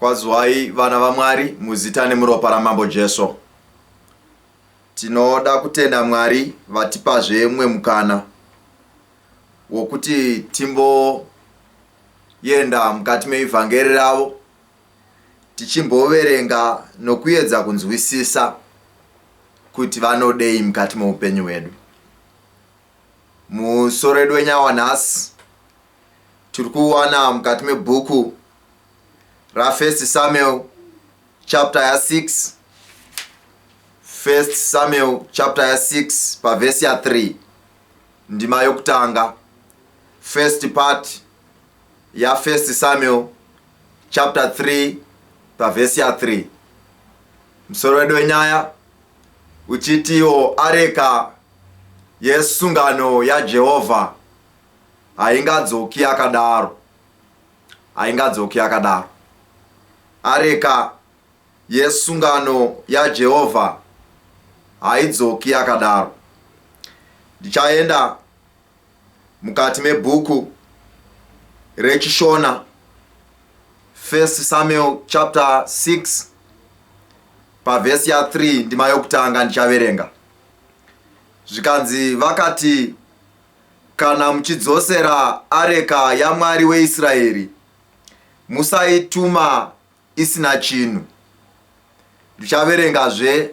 Kwaziwai vana vaMwari muzita nemuropa raMambo Jesu. Tinoda kutenda Mwari vatipazve mumwe mukana wokuti timboenda mukati meivhangeri ravo tichimboverenga nokuedza kunzwisisa kuti vanodei mukati meupenyu hwedu. Musoro wedu wenyaya wanhasi tiri kuwana mukati mebhuku raFirst Samuel chapter ya6, First Samuel chapter ya6 pavhesi ya3, ndima yokutanga, first part yaFirst Samuel chapter 3 pavhesi ya3. Musoro wedu wenyaya uchitiwo areka yesungano yaJehovha haingadzoki yakadaro, haingadzoki yakadaro. Areka yesungano yaJehovha haidzoki yakadaro. Ndichaenda mukati mebhuku reChishona, First Samuel chapter 6 pavhesi ya3, ndima yokutanga, ndichaverenga. Zvikanzi, vakati, "Kana muchidzosera areka yaMwari weIsraeri, musaituma isina chinhu." Ndichaverengazve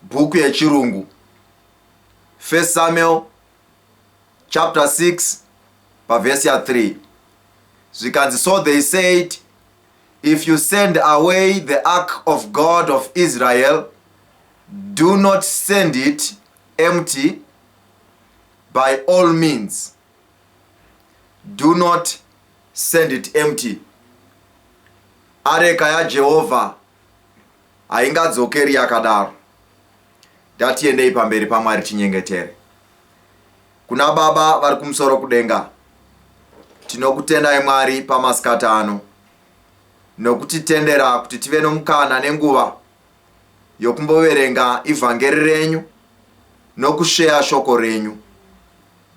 bhuku yechirungu, First Samuel chapter 6 pavhesi ya3. Zvikanzi, "So they said, 'If you send away the ark of God of Israel, do not send it empty. By all means, do not send it empty.'" Areka yaJehovha haingadzokeri yakadaro. Ngatiendei pamberi paMwari tinyengetere. Kuna Baba vari kumusoro kudenga, tinokutendai Mwari pamasikati ano nokutitendera kuti tive nomukana nenguva yokumboverenga ivhangeri renyu nokusheya shoko renyu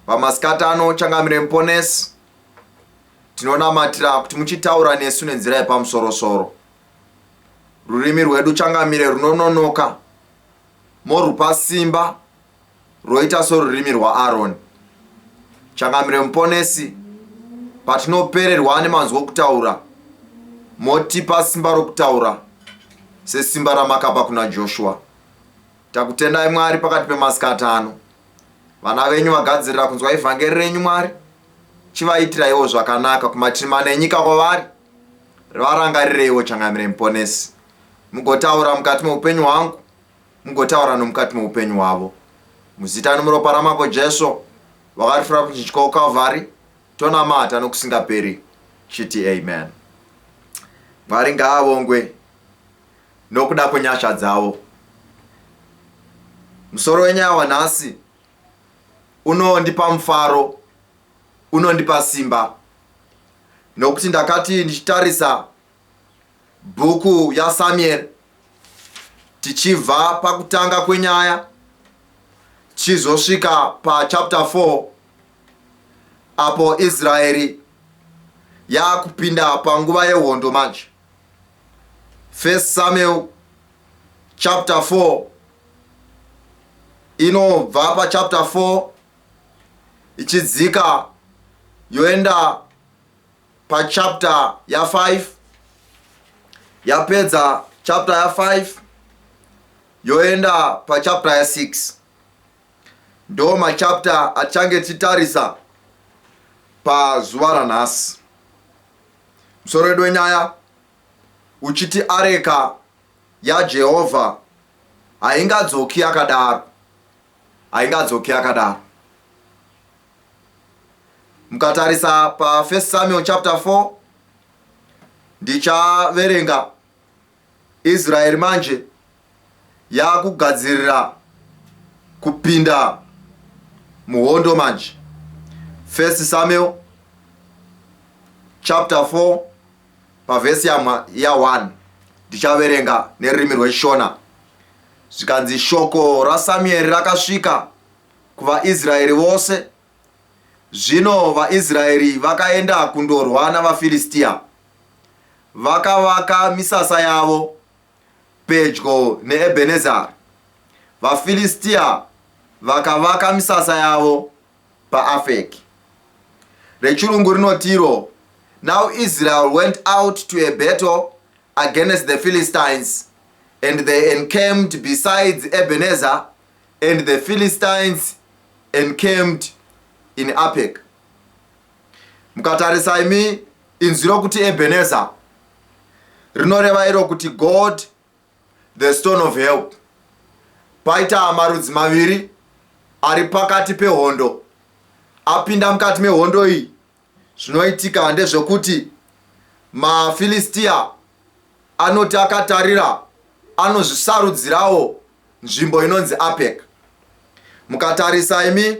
pamasikati ano. Changamire Muponesi, tinonamatira kuti muchitaura nesu nenzira yepamusorosoro. Rurimi rwedu, Changamire, runononoka, morupa simba roita sorurimi rwaAroni. Changamire Muponesi, patinopererwa nemanzwi okutaura, motipa simba rokutaura sesimba ramakapa kuna Joshua. Takutendai Mwari pakati pemasikati ano. Vana venyu vagadzirira kunzwa ivhangeri renyu. Mwari, chivaitiraiwo zvakanaka kumativi mana enyika kwavari. Varangarireiwo, Changamire Muponesi. Mugotaura mukati meupenyu hwangu, mugotaura nomukati meupenyu hwavo. Muzita nomuropa raMambo Jesu wakatifira pamuchinjikwa Calvary, tonamata nokusingaperi chiti amen. Mwari ngaavongwe nokuda kwenyasha dzavo. Musoro wenyaya wanhasi unondipa mufaro, unondipa simba, nokuti ndakati ndichitarisa bhuku yaSamuel, tichibva pakutanga kwenyaya tichizosvika pachapter 4, apo Israeri yaakupinda panguva yehondo manje. First Samuel chapter 4 inobva pachapter 4 ichidzika yoenda pachapter ya5, yapedza chapter ya5 yoenda pachapter ya6. Ndo machapter atichange tichitarisa pazuva ranhasi. Musoro wedu wenyaya uchiti areka yaJehovha haingadzoki yakadaro, haingadzoki yakadaro. Mukatarisa pa1 Samuel chapter 4, ndichaverenga, Israeri manje yakugadzirira kupinda muhondo manje. 1 Samuel chapter 4 pavhesi ya1, ndichaverenga nerurimi rweShona. Zvikanzi, shoko raSamueri rakasvika kuvaIsraeri vose. Zvino vaIsraeri vakaenda kundorwa navaFiristiya. vakavaka misasa yavo pedyo neEbhenezari, vaFilistia vakavaka misasa yavo paAfeki. Rechirungu rinotiro, Now Israel went out to a battle against the Philistines, and they encamped besides Ebenezer, and the Philistines encamped in Aphek. Mukatarisa imi inzwi rokuti Ebenezer rinoreva iro kuti God the stone of help. Paita marudzi maviri ari pakati pehondo. Apinda mukati mehondo iyi, zvinoitika ndezvekuti maFilistia anoti akatarira anozvisarudzirawo nzvimbo inonzi Apek. Mukatarisa imi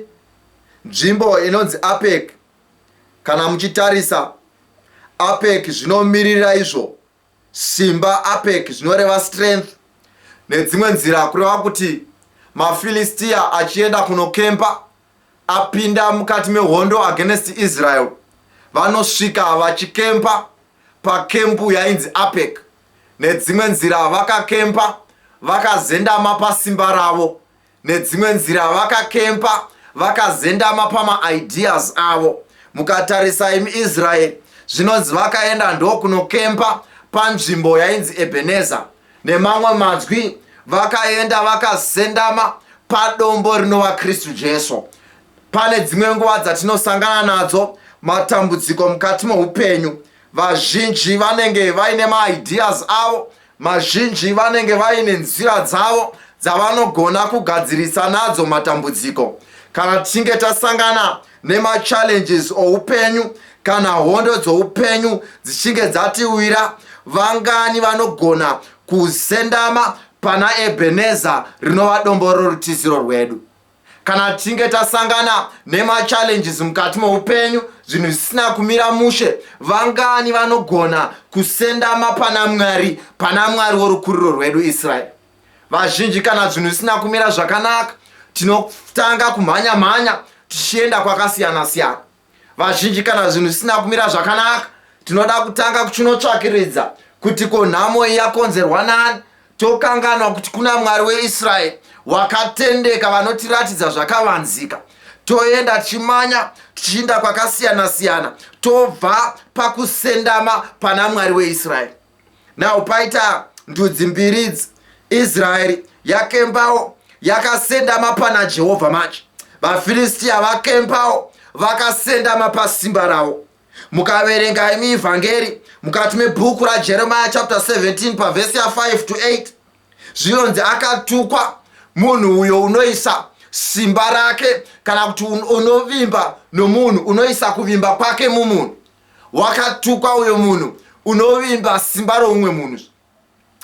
nzvimbo inonzi Apek, kana muchitarisa Apek zvinomirira izvo simba, Apek zvinoreva strength, nedzimwe nzira kureva kuti maFilistia achienda kunokempa apinda mukati mehondo against Israel, vanosvika vachikempa pakempu yainzi Apek. Nedzimwe nzira vakakempa vakazendama pasimba ravo, nedzimwe nzira vakakempa vakazendama pamaideas avo. Mukatarisa imi Israeri zvinonzi vakaenda ndokunokempa panzvimbo yainzi Ebeneza. Nemamwe mazwi vakaenda vakazendama padombo rinova Kristu Jesu. Pane dzimwe nguva dzatinosangana nadzo matambudziko mukati meupenyu, vazhinji vanenge vaine maideas avo, mazhinji vanenge vaine nzira dzavo dzavanogona kugadzirisa nadzo matambudziko. Kana tichinge tasangana nemachallenges oupenyu, kana hondo dzoupenyu dzichinge dzatiwira, vangani vanogona kusendama pana Ebeneza rinova dombo rorutiziro rwedu? Kana tichinge tasangana nemachallenges mukati meupenyu, zvinhu zvisina kumira mushe, vangani vanogona kusendama pana Mwari, pana Mwari worukuriro rwedu Israeri? Vazhinji kana zvinhu zvisina kumira zvakanaka tinotanga kumhanya mhanya tichienda kwakasiyana siyana. Vazhinji kana zvinhu zvisina kumira zvakanaka tinoda kutanga kuchinotsvakiridza kuti ko nhamo iyi yakonzerwa nani, tokanganwa kuti kuna Mwari weIsraeri wakatendeka vanotiratidza zvakavanzika. Toenda tichimanya tichiinda kwakasiyana siyana, tobva pakusendama pana Mwari weIsraeri. Now paita ndudzi mbiri idzi, Israeri yakembawo yakasendama pana Jehovha, manje vaFilistia vakembawo vakasendama pasimba ravo. Mukaverenga imi ivhangeri mukati mebhuku raJeremiah chapter 17 pavhesi ya5 to 8, zvinonzi akatukwa munhu uyo unoisa simba rake, kana kuti unovimba nomunhu, unoisa kuvimba kwake mumunhu. Wakatukwa uyo munhu unovimba simba roumwe munhu,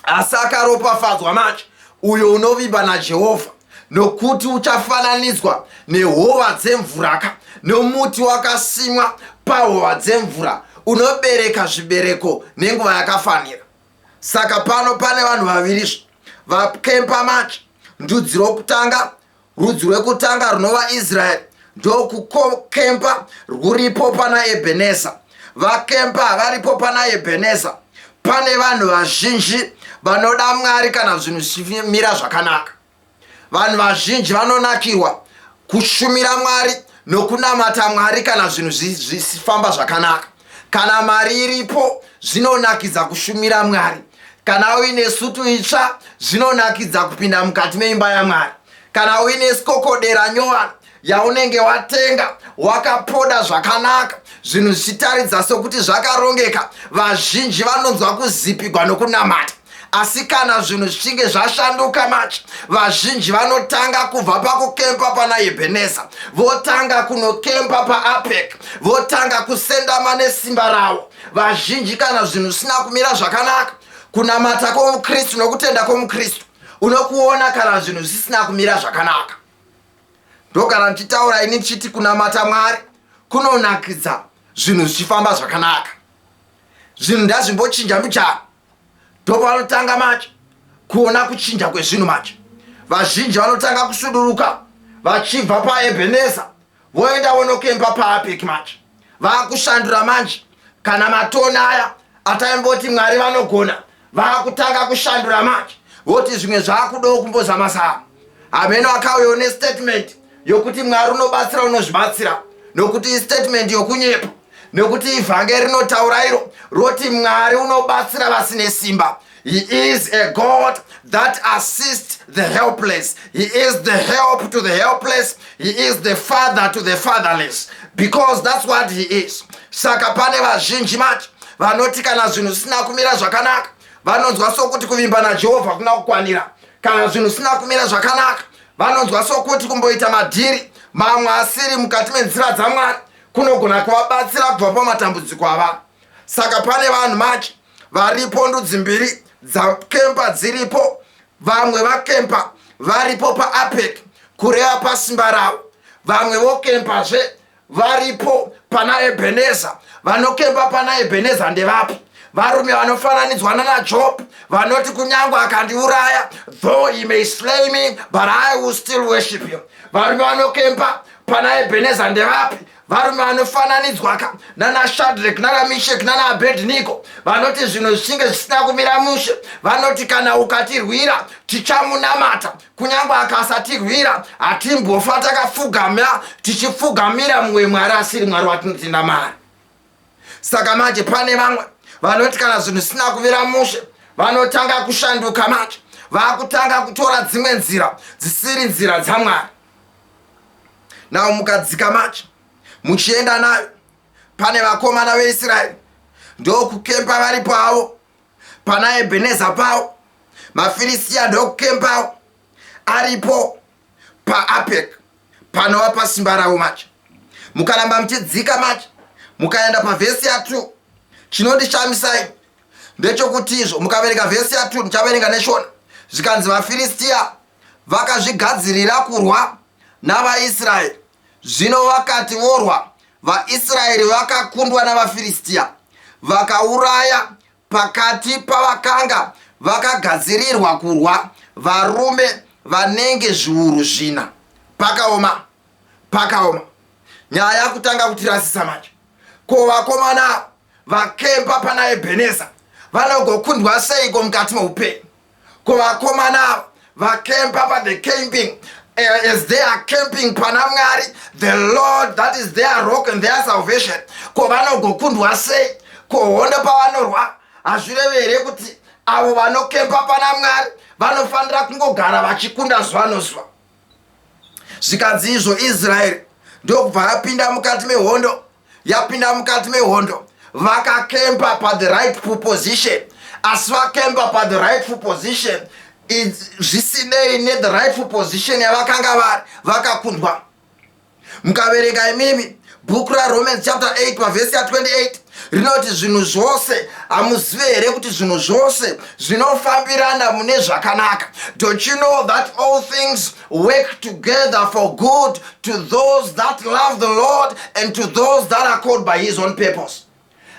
asi akaropafadzwa manje uyo unovimba naJehovha, nokuti uchafananidzwa nehova dzemvuraka, nomuti wakasimwa pahova dzemvura, unobereka zvibereko nenguva yakafanira. Saka pano pane vanhu vaviri vakempa manje. Ndudzi rokutanga, rudzi rwekutanga runova Israeri, ndokukempa rwuripo pana Ebeneza. Vakempa varipo pana Ebeneza. Pane vanhu vazhinji vanoda Mwari kana zvinhu zvichimira zvakanaka. Vanhu vazhinji vanonakirwa kushumira Mwari nokunamata Mwari kana zvinhu zvichifamba zvakanaka. Kana mari iripo zvinonakidza kushumira Mwari. Kana uine sutu itsva zvinonakidza kupinda mukati meimba yaMwari. Kana uine skokodera nyowani yaunenge watenga wakapoda zvakanaka, zvinhu zvichitaridza sokuti zvakarongeka, vazhinji vanonzwa kuzipigwa nokunamata. Asi kana zvinhu zvichinge zvashanduka manje, vazhinji vanotanga kubva pakukempa pana Ebeneza, votanga kunokempa paApec, votanga kusendama nesimba ravo. Vazhinji kana zvinhu zvisina kumira zvakanaka, kunamata kwomukristu nokutenda kwomukristu unokuona kana zvinhu zvisina kumira zvakanaka. Ndokana ndichitaura ini ndichiti kunamata Mwari kunonakidza zvinhu zvichifamba zvakanaka. Zvinhu ndazvimbochinja mbichana, ndopanotanga manje kuona kuchinja kwezvinhu manje. Vazhinji vanotanga kusuduruka vachibva paEbeneza voenda vonokemba paApec manje. Vakushandura manje, kana matoni aya Ataimboti Mwari vanogona, vaakutanga kushandura manje, voti zvimwe zvaakudawo kumbozama zama. Hameno akauyawo nestatement yokuti Mwari unobatsira unozvibatsira, nokuti istatement yokunyepa, nekuti ivhangeri rinotaura iro roti Mwari unobatsira vasine simba. He is a God that assists the helpless. He is the help to the helpless. He is the father to the fatherless. Because that's what he is. Saka pane vazhinji manje vanoti kana zvinhu zvisina kumira zvakanaka, vanonzwa sokuti kuvimba naJehovha kuna kukwanira. Kana zvinhu zvisina kumira zvakanaka, vanonzwa sokuti kumboita madhiri mamwe asiri mukati menzira dzaMwari kunogona kuvabatsira kubva pamatambudziko ava. Saka pane vanhu manje varipo ndudzi mbiri dzakemba dziripo. Vamwe vakemba varipo paApec, kureva pasimba ravo. Vamwe vokembazve varipo pana Ebeneza. Vanokemba pana Ebeneza ndevapi? Varume vanofananidzwa nana Job, vanoti kunyange akandiuraya, though he may slay me, but I will still worship him. Varume vanokemba pana Ebeneza ndevapi? Varume vanofananidzwa ka nana Shadrek, nana Mishek, nana Abednego, vanoti zvinhu zvichinge zvisina kumira mushe, vanoti kana ukatirwira tichamunamata, kunyange akasatirwira hatimbofa takapfugamira tichipfugamira mumwe mwari asiri Mwari watinotenda mari. Saka manje pane vamwe vanoti kana zvinhu zvisina kumira mushe, vanotanga kushanduka manje, vakutanga kutora dzimwe nzira dzisiri nzira dzaMwari. Now mukadzika manje muchienda nayo, pane vakomana veIsraeri ndokukempa varipo avo pana Ebeneza pavo. MaFiristia ndokukembawo aripo paApec, panova pasimba ravo manje. Mukaramba muchidzika manje, mukaenda pavhesi ya2, chinondishamisai ndechokuti izvo mukaverenga vhesi ya2, ndichaverenga neShona, zvikanzi vaFiristia vakazvigadzirira kurwa navaIsraeri. Zvino vakati vorwa, vaIsraeri vakakundwa navaFiristia, vakauraya pakati pavakanga vakagadzirirwa kurwa varume vanenge 4,000. Pakaoma, pakaoma. Nyaya yakutanga kutirasisa manje. Ko vakomana vakemba pana Ebeneza vanogokundwa seiko mukati meupenyu? Ko vakomana vakemba pa the camping, as they are camping pana Mwari, the Lord that is their rock and their salvation, ko vanogokundwa sei? Ko hondo pavanorwa, hazvirevi here kuti avo vanokemba pana Mwari vanofanira kungogara vachikunda zuva nozuva? Zvikanzi izvo Israeri ndokubva yapinda mukati mehondo. Yapinda mukati mehondo, vakakemba pa the rightful position. Asi vakemba pa the rightful position, zvisinei nethe rightful position yavakanga vari, vakakundwa. Mukaverenga imimi bhuku raRomans chapter 8 pavhesi ya28, rinoti zvinhu zvose, hamuzive here kuti zvinhu zvose zvinofambirana mune zvakanaka? Don't you know that all things work together for good to those that love the Lord and to those that are called by his own purpose?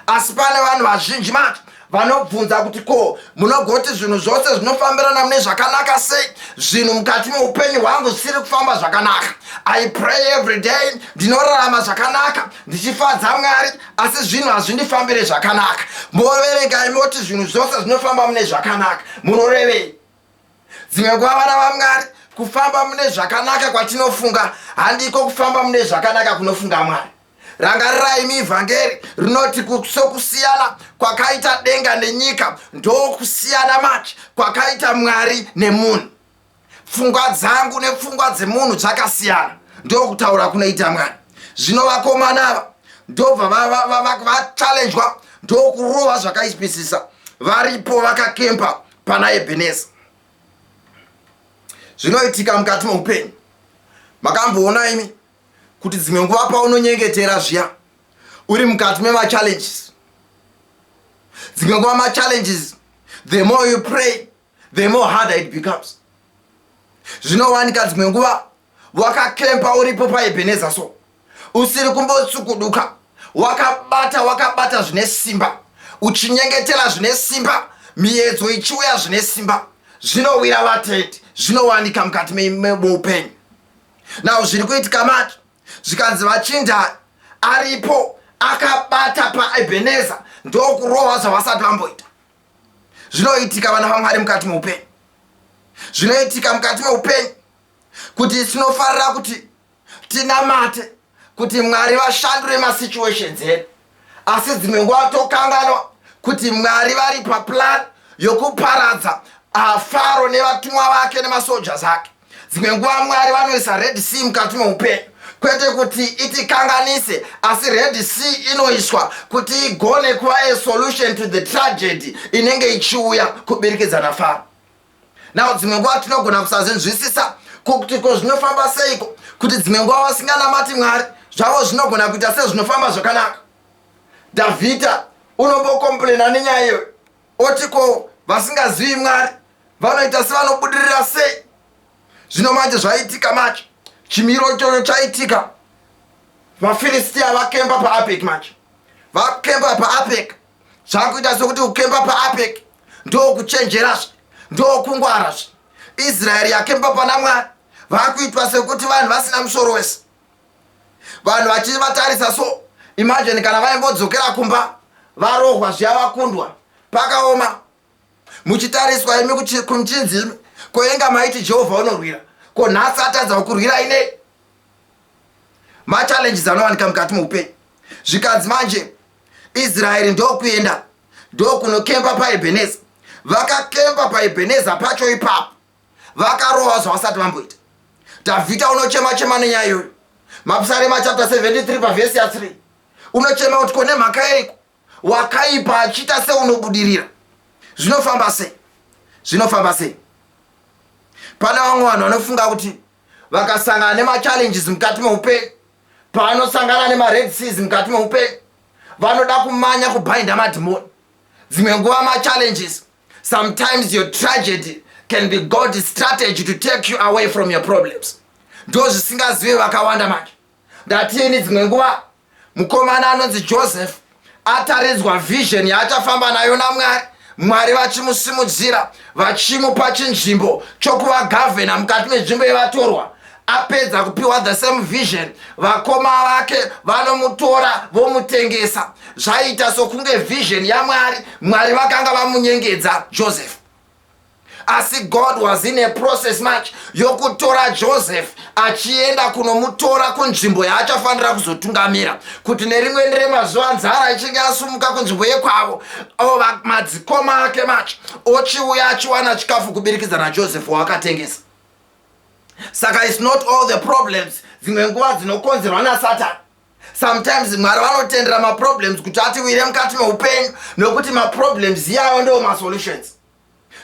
Asi pane vanhu vazhinji manje vanobvunza kuti ko munogoti zvinhu zvose zvinofambirana mune zvakanaka sei, zvinhu mukati meupenyu hwangu zvisiri kufamba zvakanaka? I pray every day, ndinorarama zvakanaka ndichifadza Mwari, asi zvinhu hazvindifambire zvakanaka. Moverengai moti zvinhu zvose zvinofamba mune zvakanaka, munorevei? Dzimwe nguva, vana vaMwari, kufamba mune zvakanaka kwatinofunga handiko kufamba mune zvakanaka kunofunga Mwari. Rangarirai mivhangeri rinoti sokusiyana kwakaita denga nenyika, ndokusiyana manje kwakaita Mwari nemunhu. Pfungwa dzangu nepfungwa dzemunhu dzakasiyana, ndokutaura kunoita Mwari. Zvino vakomana ava ndobva vachallenjwa, ndokurova zvakaipisisa varipo vakakempa pana Ebeneza. Zvinoitika mukati meupenyu, makamboona imi kuti dzimwe nguva paunonyengetera zviya uri mukati memachallenges, dzimwe nguva machallenges, the more you pray, the more harder it becomes. Zvinowanika dzimwe nguva wakakempa uripo paEbeneza, so usiri kumbotsukuduka, wakabata, wakabata zvine simba, uchinyengetera zvine simba, miedzo ichiuya zvine simba. Zvinowira vatendi, zvinowanika mukati meupenyu. Now zviri kuitika manje, zvikanzi vachinda aripo akabata paEbeneza. Ndokurohwa zvavasati vamboita. Zvinoitika, vana vaMwari, mukati meupenyu. Zvinoitika mukati meupenyu kuti tinofarira kuti tinamate kuti Mwari vashandure masituations edu, asi dzimwe nguva tokanganwa kuti Mwari vari paplan yokuparadza aFaro nevatumwa vake nemasojas ake. Dzimwe nguva Mwari vanoisa Red Sea mukati meupenyu, kwete kuti itikanganise, asi Red Sea inoiswa kuti igone kuva a solution to the tragedy inenge ichiuya kubirikidza naFaro. Now dzimwe nguva tinogona kusazinzwisisa kuti ko zvinofamba seiko kuti dzimwe nguva vasinganamati Mwari zvavo zvinogona kuita sezvinofamba zvakanaka. Dhavhidha unombokomplena nenyaya iyoyo, oti ko vasingazivi Mwari vanoita sevanobudirira sei? Zvino manje zvaitika manje, chimiro ichocho chaitika. VaFiristiya vakemba paApek. Manje vakemba paApek, zvakuita sekuti kukemba paApek ndokuchenjerazve, ndokungwarazve. Israeri yakemba pana Mwari, vakuitwa sekuti vanhu vasina musoro wese, vanhu vachivatarisa. So imagine kana vaimbodzokera kumba varohwa zviya, vakundwa, pakaoma, muchitariswa imi kuchinzi imi, koenga maiti Jehovha unorwira, ko nhasi atadza kukurwira inei? Machallenges anowanika mukati meupenyu. Zvikanzi manje Israeri ndokuenda, ndokunokemba paEbheneza. Vakakemba paEbheneza pacho ipapo, vakarohwa zvavasati vamboita. Dhavhidha unochema chema nenyaya iyoyo. Mapsarema chapter 73 pavhesi ya3, unochema kuti ko nemhaka yeiko wakaipa achiita seunobudirira? Zvinofamba sei? Zvinofamba sei? Pane vamwe vanhu vanofunga kuti vakasangana nemachallenges mukati meupenyu, pavanosangana nemared seas mukati meupenyu, vanoda kumanya kubhainda madhimoni. Dzimwe nguva machallenges, sometimes your tragedy can be God's strategy to take you away from your problems. Ndo zvisingazive vakawanda. Manje ndatiini, dzimwe nguva mukomana anonzi Joseph ataridzwa vision yaachafamba nayo naMwari, Mwari vachimusimudzira, vachimupa chinzvimbo chokuva gavhena mukati menzvimbo yevatorwa. Apedza kupiwa the same vision, vakoma vake vanomutora vomutengesa. Zvaita sokunge vision yaMwari, Mwari vakanga vamunyengedza Joseph, asi God was in a process much yokutora Joseph achienda kunomutora kunzvimbo yaachafanira kuzotungamira, kuti nerimwe remazuva nzara ichinge yasumuka kunzvimbo yekwavo, madzikoma ake macho ochiuya achiwana chikafu kubirikidza naJoseph waakatengesa. Saka it's not all the problems dzimwe nguva dzinokonzerwa naSatani. Sometimes Mwari vanotendera maproblems kuti atiwire mukati meupenyu, nokuti maproblems iyayo ndo masolutions.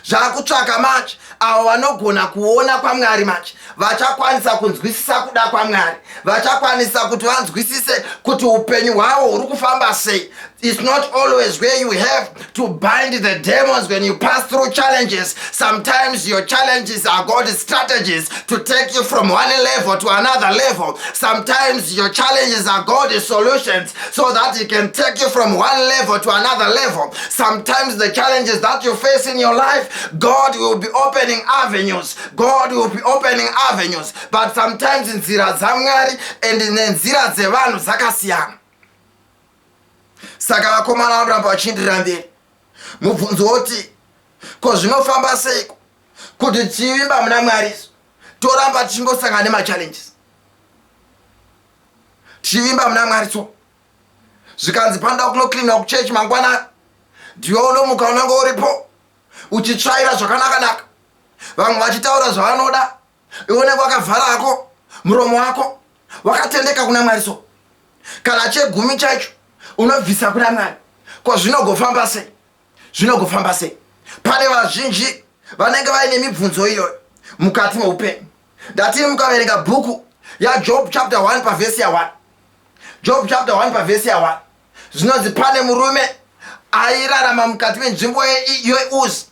Zvakutsvaka manje avo vanogona kuona kwaMwari, manje vachakwanisa kunzwisisa kuda kwaMwari, vachakwanisa kuti vanzwisise kuti upenyu hwavo huri kufamba sei. It's not always where you have to bind the demons when you pass through challenges. Sometimes your challenges are God's strategies to take you from one level to another level. Sometimes your challenges are God's solutions so that He can take you from one level to another level. Sometimes the challenges that you face in your life, God will be opening avenues. God will be opening avenues. But sometimes nzira dzaMwari and nenzira dzevanhu dzakasiyana. Saka vakomana vanoramba vachienderera mberi. Mubvunzo woti, ko zvinofamba seiko kuti tichivimba muna Mwari isu toramba tichingosangana nemachallenges? Tichivimba muna Mwari, so zvikanzi panoda kunocleanwa kuchechi mangwanani, ndiwe unomuka, unenge uripo uchitsvaira zvakanaka-naka, vamwe vachitaura zvavanoda, iwe unenge wakavharako muromo wako, wakatendeka kuna Mwari. So kana chegumi chacho unobvisa kuna Mwari, ko zvinogofamba sei? Zvinogofamba sei? Pane vazhinji vanenge vaine mibvunzo iyoyo mukati meupenyu. Ndatini, mukaverenga bhuku yaJob chapter 1 pavhesi ya1, Job chapter 1 pavhesi ya1, zvinonzi pane murume airarama mukati menzvimbo yeUzi,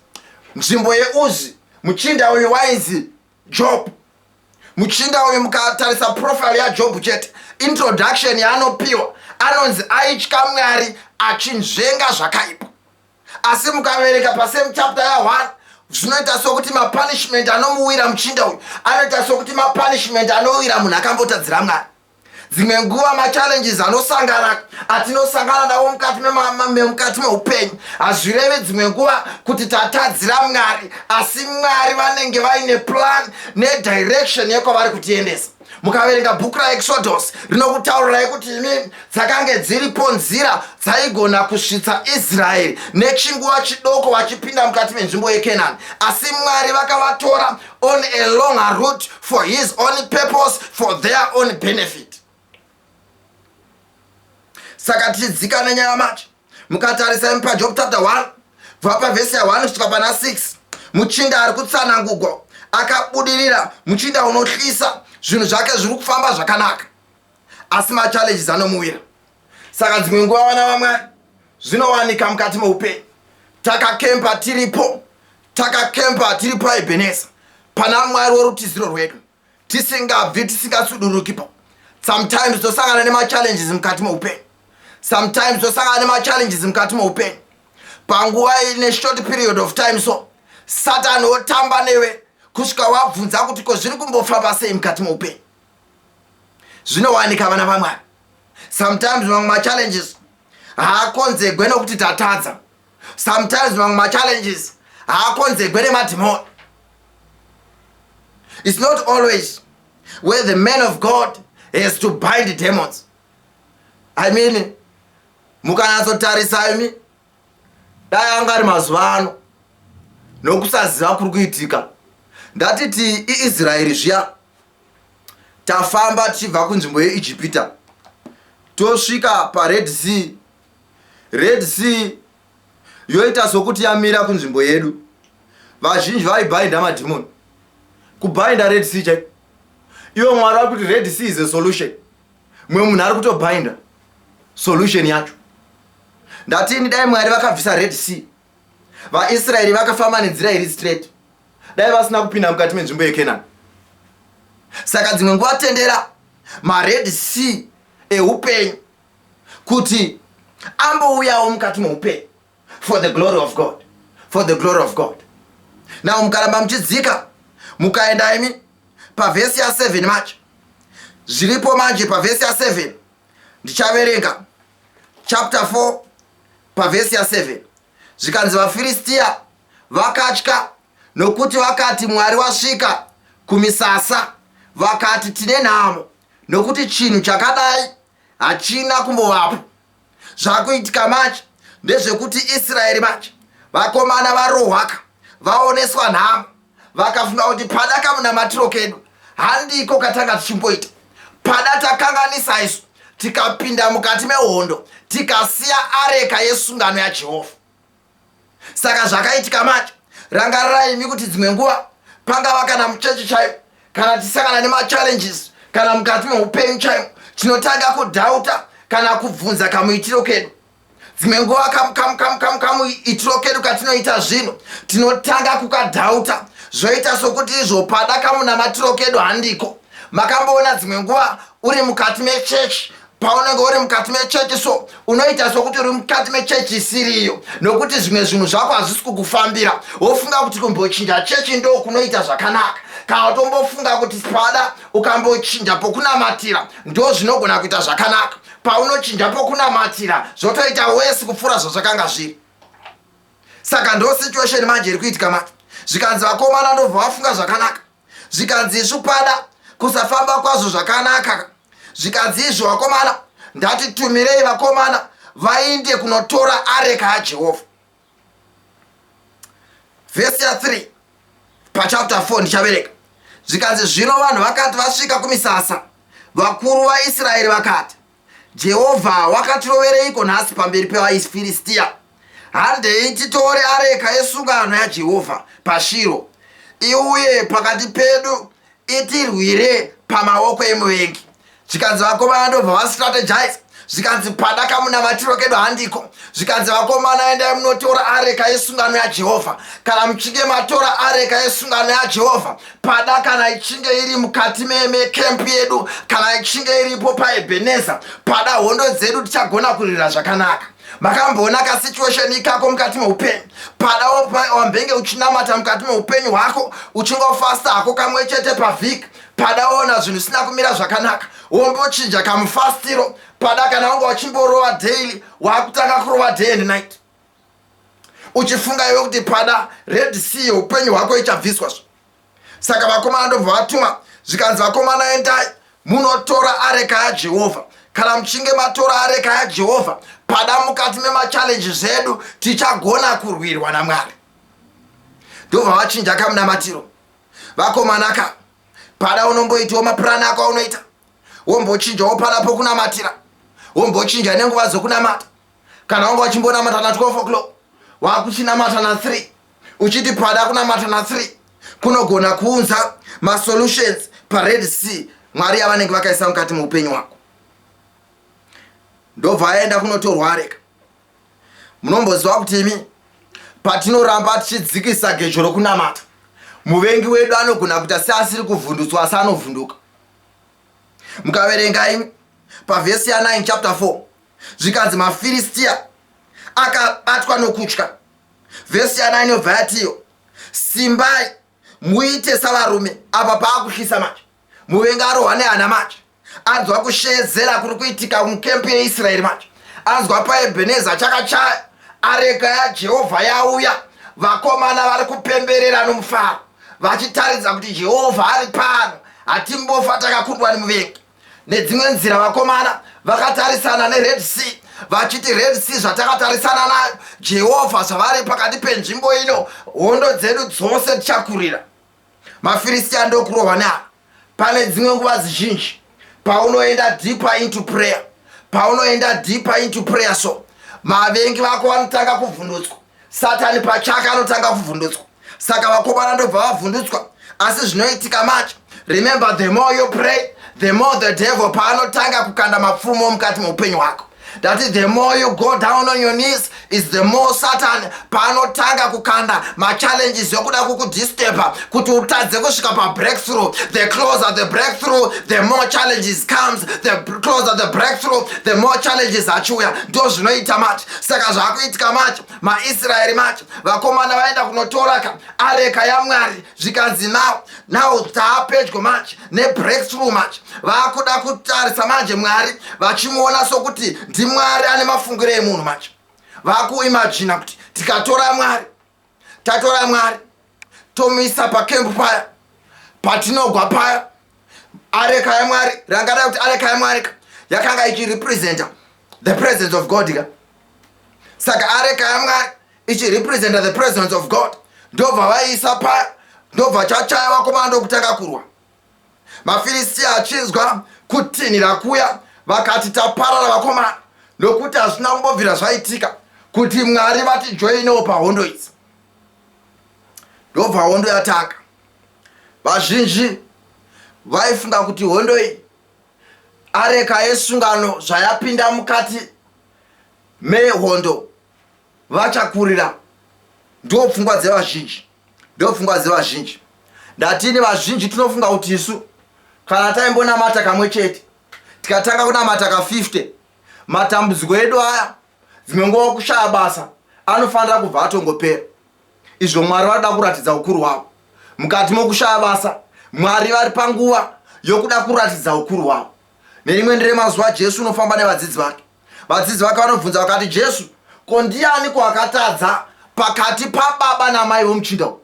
nzvimbo yeUzi. Muchinda uyu wainzi Job. Muchinda uyu, mukatarisa profile yaJob chete, introduction yaanopiwa, anonzi aitya Mwari achinzvenga zvakaipa. Asi mukaverenga pasame chapter ya1, zvinoita sokuti mapunishment anomuwira muchinda uyu anoita sokuti mapunishment anowira munhu akambotadzira Mwari. Dzimwe nguva machallenges anosangana atinosangana nawo mukati memukati meupenyu hazvirevi dzimwe nguva kuti tatadzira Mwari, asi Mwari vanenge vaine plan nedirection yekwavari kutiendesa. Mukaverenga bhuku raExodus rinokutaurirai kuti imi dzakange dziripo nzira dzaigona kusvitsa Israeri nechinguva chidoko vachipinda mukati menzvimbo yeKenani, asi Mwari vakavatora on a longer route for his own purpose, for their own benefit. Saka tichidzika nenyaya manje, mukatarisa imi paJob chapter 1 kubva pavhesi ya1 kusvika pana 6, muchinda ari kutsanangugwa akabudirira, muchinda unohlisa, zvinhu zvake zviri kufamba zvakanaka, asi machallenges anomuwira. Saka dzimwe nguva, vana vaMwari, zvinowanika mukati meupenyu takakempa tiripo, takakempa tiri paEbheneza pana Mwari werutiziro rwedu, tisingabvi, tisingatsudurukipo. Sometimes tosangana nemachallenges mukati meupenyu. Sometimes tosangana nemachallenges mukati meupenyu panguva ine short period of time. So Satani wotamba newe kusvika wabvunza kuti ko zviri kumbofamba sei mukati meupenyu. Zvinowanika, vana vaMwari. Sometimes mamwe machallenges haakonzegwe nokuti tatadza. Sometimes mamwe machallenges haakonzegwe nemadhimoni. It's not always where the man of God has to bind demons. I mean, mukanyatsotarisa imi, dai anga ari mazuva ano, nokusaziva kuri kuitika, ndatiti iIsraeri zviya tafamba tichibva kunzvimbo yeIjipita, tosvika paRed Sea, Red Sea yoita sokuti yamira kunzvimbo yedu, vazhinji vaibhainda madhimoni, kubhainda Red Sea chaiko. Iwo Mwari vari kuti Red Sea is a solution, mumwe munhu ari kutobhainda solution yacho. Ndatini dai Mwari vakabvisa Red Sea, vaIsraeri vakafamba nenzira iri straight, dai vasina kupinda mukati menzvimbo yeKenani. Saka dzimwe nguva tendera maRed Sea eupenyu kuti ambouyawo mukati meupenyu for the glory of God, for the glory of God. Now mukaramba muchidzika, mukaenda imi pavhesi ya7 manje, zviripo manje pavhesi ya7, ndichaverenga chapter 4 pavhesi ya7. Zvikanzi, vaFiristiya vakatya nokuti vakati, "Mwari wasvika kumisasa." Vakati, "Tine nhamo, nokuti chinhu chakadai hachina kumbovapo." Zvakuitika manje ndezvekuti Israeri manje, vakomana varohwaka, vaoneswa nhamo, vakafunga kuti pada kamunamatiro kedu handiko katanga tichimboita, pada takanganisa isu, tikapinda mukati mehondo, tikasiya areka yesungano yaJehovha. Saka zvakaitika manje, rangarirai imi kuti dzimwe nguva pangava kana muchechi chaivo, kana tisangana nemachallenges kana mukati meupenyu chaimo, tinotanga kudhauta kana kubvunza kamuitiro kedu. Dzimwe nguva kamuitiro kedu katinoita zvinhu tinotanga kukadhauta, zvoita sokuti izvo pada kamunamatiro kedu handiko. Makamboona dzimwe nguva uri mukati mechechi, paunenge uri mukati mechechi so unoita sokuti uri mukati mechechi isiriyo, nokuti zvimwe zvinhu zvako hazvisi kukufambira, wofunga kuti kumbochinja chechi ndo kunoita zvakanaka, kana utombofunga kuti pada ukambochinja pokunamatira ndo zvinogona kuita zvakanaka. Paunochinja pokunamatira zvotoita worse kupfuura zvazvakanga zviri. Saka ndo situation manje iri kuitika manje. Zvikanzi vakomana ndobva vafunga zvakanaka, zvikanzi isu pada kusafamba kwazvo zvakanaka. Zvikanzi izvo vakomana, ndatitumirei vakomana vainde kunotora areka yaJehovha. Vhesi ya3 pachapter 4 ndichavereka. Zvikanzi, zvino vanhu vakati vasvika kumisasa, vakuru vaIsraeri vakati, "Jehovha wakatirovereiko nhasi pamberi pevaFiristiya? Handei titore areka yesungano yaJehovha paShiro, iuye pakati pedu, itirwire pamaoko emuvengi." Zvikanzi vakomana ndobva vastrategize. Zvikanzi pada kamunamatiro kedu handiko. Zvikanzi vakomana, endai munotora areka yesungano yaJehovha. Kana muchinge matora areka yesungano yaJehovha, pada kana ichinge iri mukati mekempu yedu, kana ichinge iripo paEbheneza, pada hondo dzedu tichagona kurwira zvakanaka. Makamboona kasituation ikako mukati meupenyu? Pada wambenge uchinamata mukati meupenyu hwako, uchingofasta hako kamwe chete pavhiki. Padaona zvinhu zvisina kumira zvakanaka, wombochinja kamufastiro. Pada kana wanga uchimborova daily, waakutanga kurova day and night, uchifunga iwe kuti pada Red Sea yeupenyu hwako ichabviswa. Zvo saka vakomana ndobva vatuma, zvikanzi, "Vakomana, endai munotora areka yaJehovha. Kana muchinge matora areka yaJehovha, pada mukati memachallenges edu tichagona kurwirwa naMwari." Ndobva vachinja kamunamatiro vakomana ka. Pada unomboitawo mapurani ako aunoita, wombochinjawo pada pokunamatira, wombochinja nenguva dzokunamata. Kana wanga uchimbonamata na12 o'clock, wakuchinamata na3, uchiti pada kunamata na3 kunogona kuunza masolutions paRed Sea Mwari yavanenge vakaisa mukati meupenyu hwako. Ndobva aenda kunotorwa areka. Munomboziva kuti imi patinoramba tichidzikisa gejo rokunamata, muvengi wedu anogona kuita seasiri kuvhundutswa, asi anovhunduka. Mukaverenga imi pavhesi ya9 chapter 4, zvikanzi maFiristiya akabatwa nokutya. Vhesi ya9 yobva yatiyo, "Simbai muite savarume." Apa paakutyisa manje, muvengi arohwa nehana manje, anzwa kushedzera kuri kuitika mukempu yeIsraeri manje, anzwa paEbheneza chakachaya, areka yaJehovha yauya, vakomana vari kupemberera nomufaro vachitaridza kuti Jehovha ari pano, hatimbofa takakundwa nemuvengi. Nedzimwe nzira vakomana vakatarisana neRed Sea vachiti, "Red Sea zvatakatarisana nayo, Jehovha zvavari pakati penzvimbo ino, hondo dzedu dzose tichakurira." MaFiristiya ndokurohwa neavo. Pane dzimwe nguva zizhinji paunoenda deeper into prayer, paunoenda deeper into prayer, so mavengi vako vanotanga kuvhundutswa, Satani pachake anotanga kuvhundutswa. Saka vakomana ndobva vavhundutswa. Asi zvinoitika manje, remember, the more you pray, the more the devil paanotanga kukanda mapfumo mukati meupenyu hwako. That is, the more you go down on your knees is the more Satan paanotanga kukanda machallenges yokuda kukudisturba kuti utadze kusvika pabreakthrough. The closer the breakthrough, the more challenges comes. The closer the breakthrough, the more challenges achiuya. Ndo zvinoita manje. Saka zvaakuitika manje, maIsraeri manje, vakomana vaenda kunotora ka areka yaMwari, zvikanzi now taapedyo manje nebreakthrough. Manje vaakuda kutarisa manje Mwari vachimuona sokuti ndiMwari ane mafungiro emunhu. Manje vakuimajina kuti tikatora Mwari, tatora Mwari, tomuisa pakembu paya patinogwa paya, areka yaMwari. Rangadai kuti areka yaMwari ka yakanga ichirepresenta the presence of God ka. Saka areka yaMwari ichirepresenta the presence of God, ndobva vaiisa paya, ndobva chachaya, vakomana ndokutanga kurwa. MaFiristiya achinzwa kutinhira kuya vakati, "Taparara vakomana, nokuti hazvina kumbobvira zvaitika kuti Mwari vatijoinewo pahondo idzi." Ndobva hondo yatanga. Vazhinji vaifunga kuti hondo iyi, areka yesungano zvayapinda mukati mehondo, vachakurira. Ndo pfungwa dzevazhinji, ndo pfungwa dzevazhinji. Ndatini, vazhinji tinofunga kuti isu kana taimbonamata kamwe chete, tikatanga kunamata ka50, matambudziko edu aya, dzimwe nguva kushaya basa, anofanira kubva atongopera. Izvo Mwari vanoda kuratidza ukuru hwavo mukati mokushaya basa. Mwari vari panguva yokuda kuratidza ukuru hwavo. Nerimwe nderemazuva Jesu unofamba nevadzidzi vake. Vadzidzi vake vanobvunza vakati, "Jesu, ko ndiani ko akatadza pakati pababa namai vomuchinda uyu?"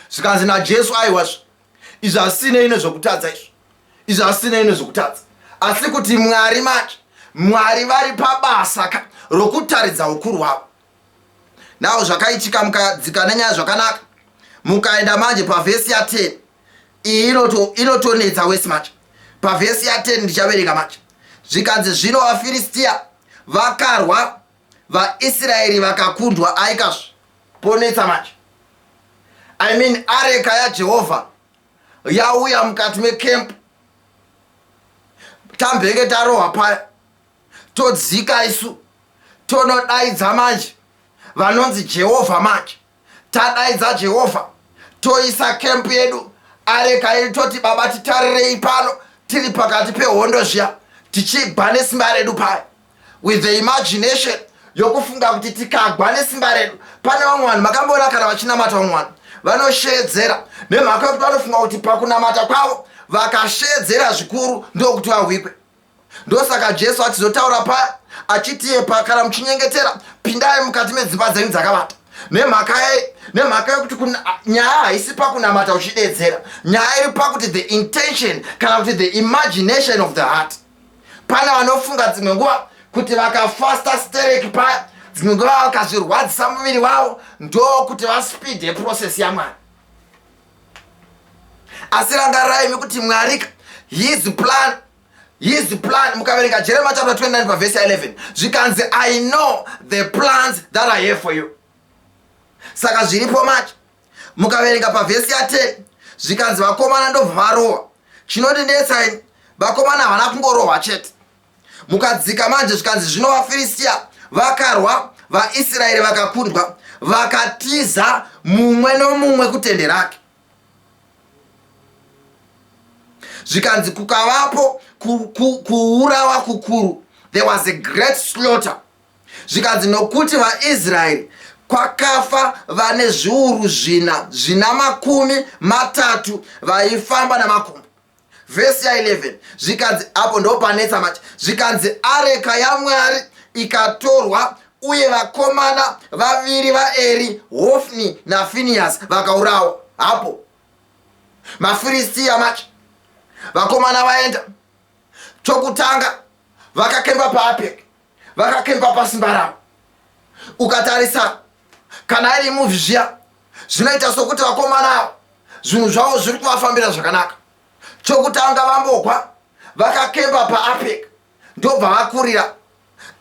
Zvikanzi naJesu, "Aiwazve, izvi hasinei nezvokutadza, izvi, izvi hasinei nezvokutadza, asi kuti Mwari manje, Mwari vari pabasa ka rokutaridza ukuru hwavo." Nawo zvakaitika, mukadzika nenyaya zvakanaka, mukaenda manje pavhesi ya10, iyi inotonetsa wesi. Manje pavhesi ya10 ndichaverenga manje, zvikanzi, "Zvino vaFiristiya vakarwa, vaIsraeri vakakundwa." Aikazve ponetsa manje. I mean, areka yaJehovha yauya mukati mekempu, tambenge tarohwa paya, todzika isu tonodaidza manje vanonzi Jehovha. Manje tadaidza Jehovha, toisa kempu yedu, areka yedu, toti, "Baba, titarirei pano tiri pakati pehondo zviya, tichigwa nesimba redu paya," with the imagination yokufunga kuti tikagwa nesimba redu. Pane vamwe vanhu makamboona kana vachinamata, vamwe vanhu vanoshedzera nemhaka yekuti vanofunga kuti pakunamata kwavo Vakashedzera zvikuru ndokuti vahwikwe. Ndosaka Jesu achizotaura paya achiti iye kana muchinyengetera pindai mukati medzimba dzenyu dzakavata. Nemhaka yei? Nemhaka yekuti nyaya haisi pakunamata uchidedzera. Nyaya iri pakuti the intention kana kuti the imagination of the heart. Pane vanofunga dzimwe nguva kuti vakafasta stereki paya, dzimwe nguva vakazvirwadzisa muviri wavo ndokuti vaspeede process yaMwari. Asi rangarirai imi kuti Mwari his plan, his plan, mukaverenga Jeremiah chapter 29 pavhesi ya 11 zvikanzi I know the plans that I have for you. Saka zviripo manje mukaverenga pavhesi ya 10 zvikanzi vakomana ndobva varohwa. Chinondinetsa ini, vakomana havana kungorohwa chete. Mukadzika manje zvikanzi zvino vaFiristia vakarwa, vaIsraeri vakakundwa, vakatiza mumwe nomumwe kutende rake. Zvikanzi kukavapo kuurawa kukuru, there was a great slaughter. Zvikanzi nokuti vaIsraeri kwakafa vane zviuru zvina zvina 30 vaifamba namakumbo. Vhesi ya 11 zvikanzi, apo ndopanetsa manje, zvikanzi areka yaMwari ikatorwa uye vakomana vaviri vaEri, Hofni naFiniyasi, vakaurawa. Hapo maFiristia manje, vakomana vaenda chokutanga vakakemba paApeki, vakakemba pasimba ravo. Ukatarisa kana iri movie zviya, zvinoita sokuti vakomana ava zvinhu zvavo zviri kuvafambira zvakanaka. Chokutanga vambogwa vakakemba paApek, ndobva vakurira.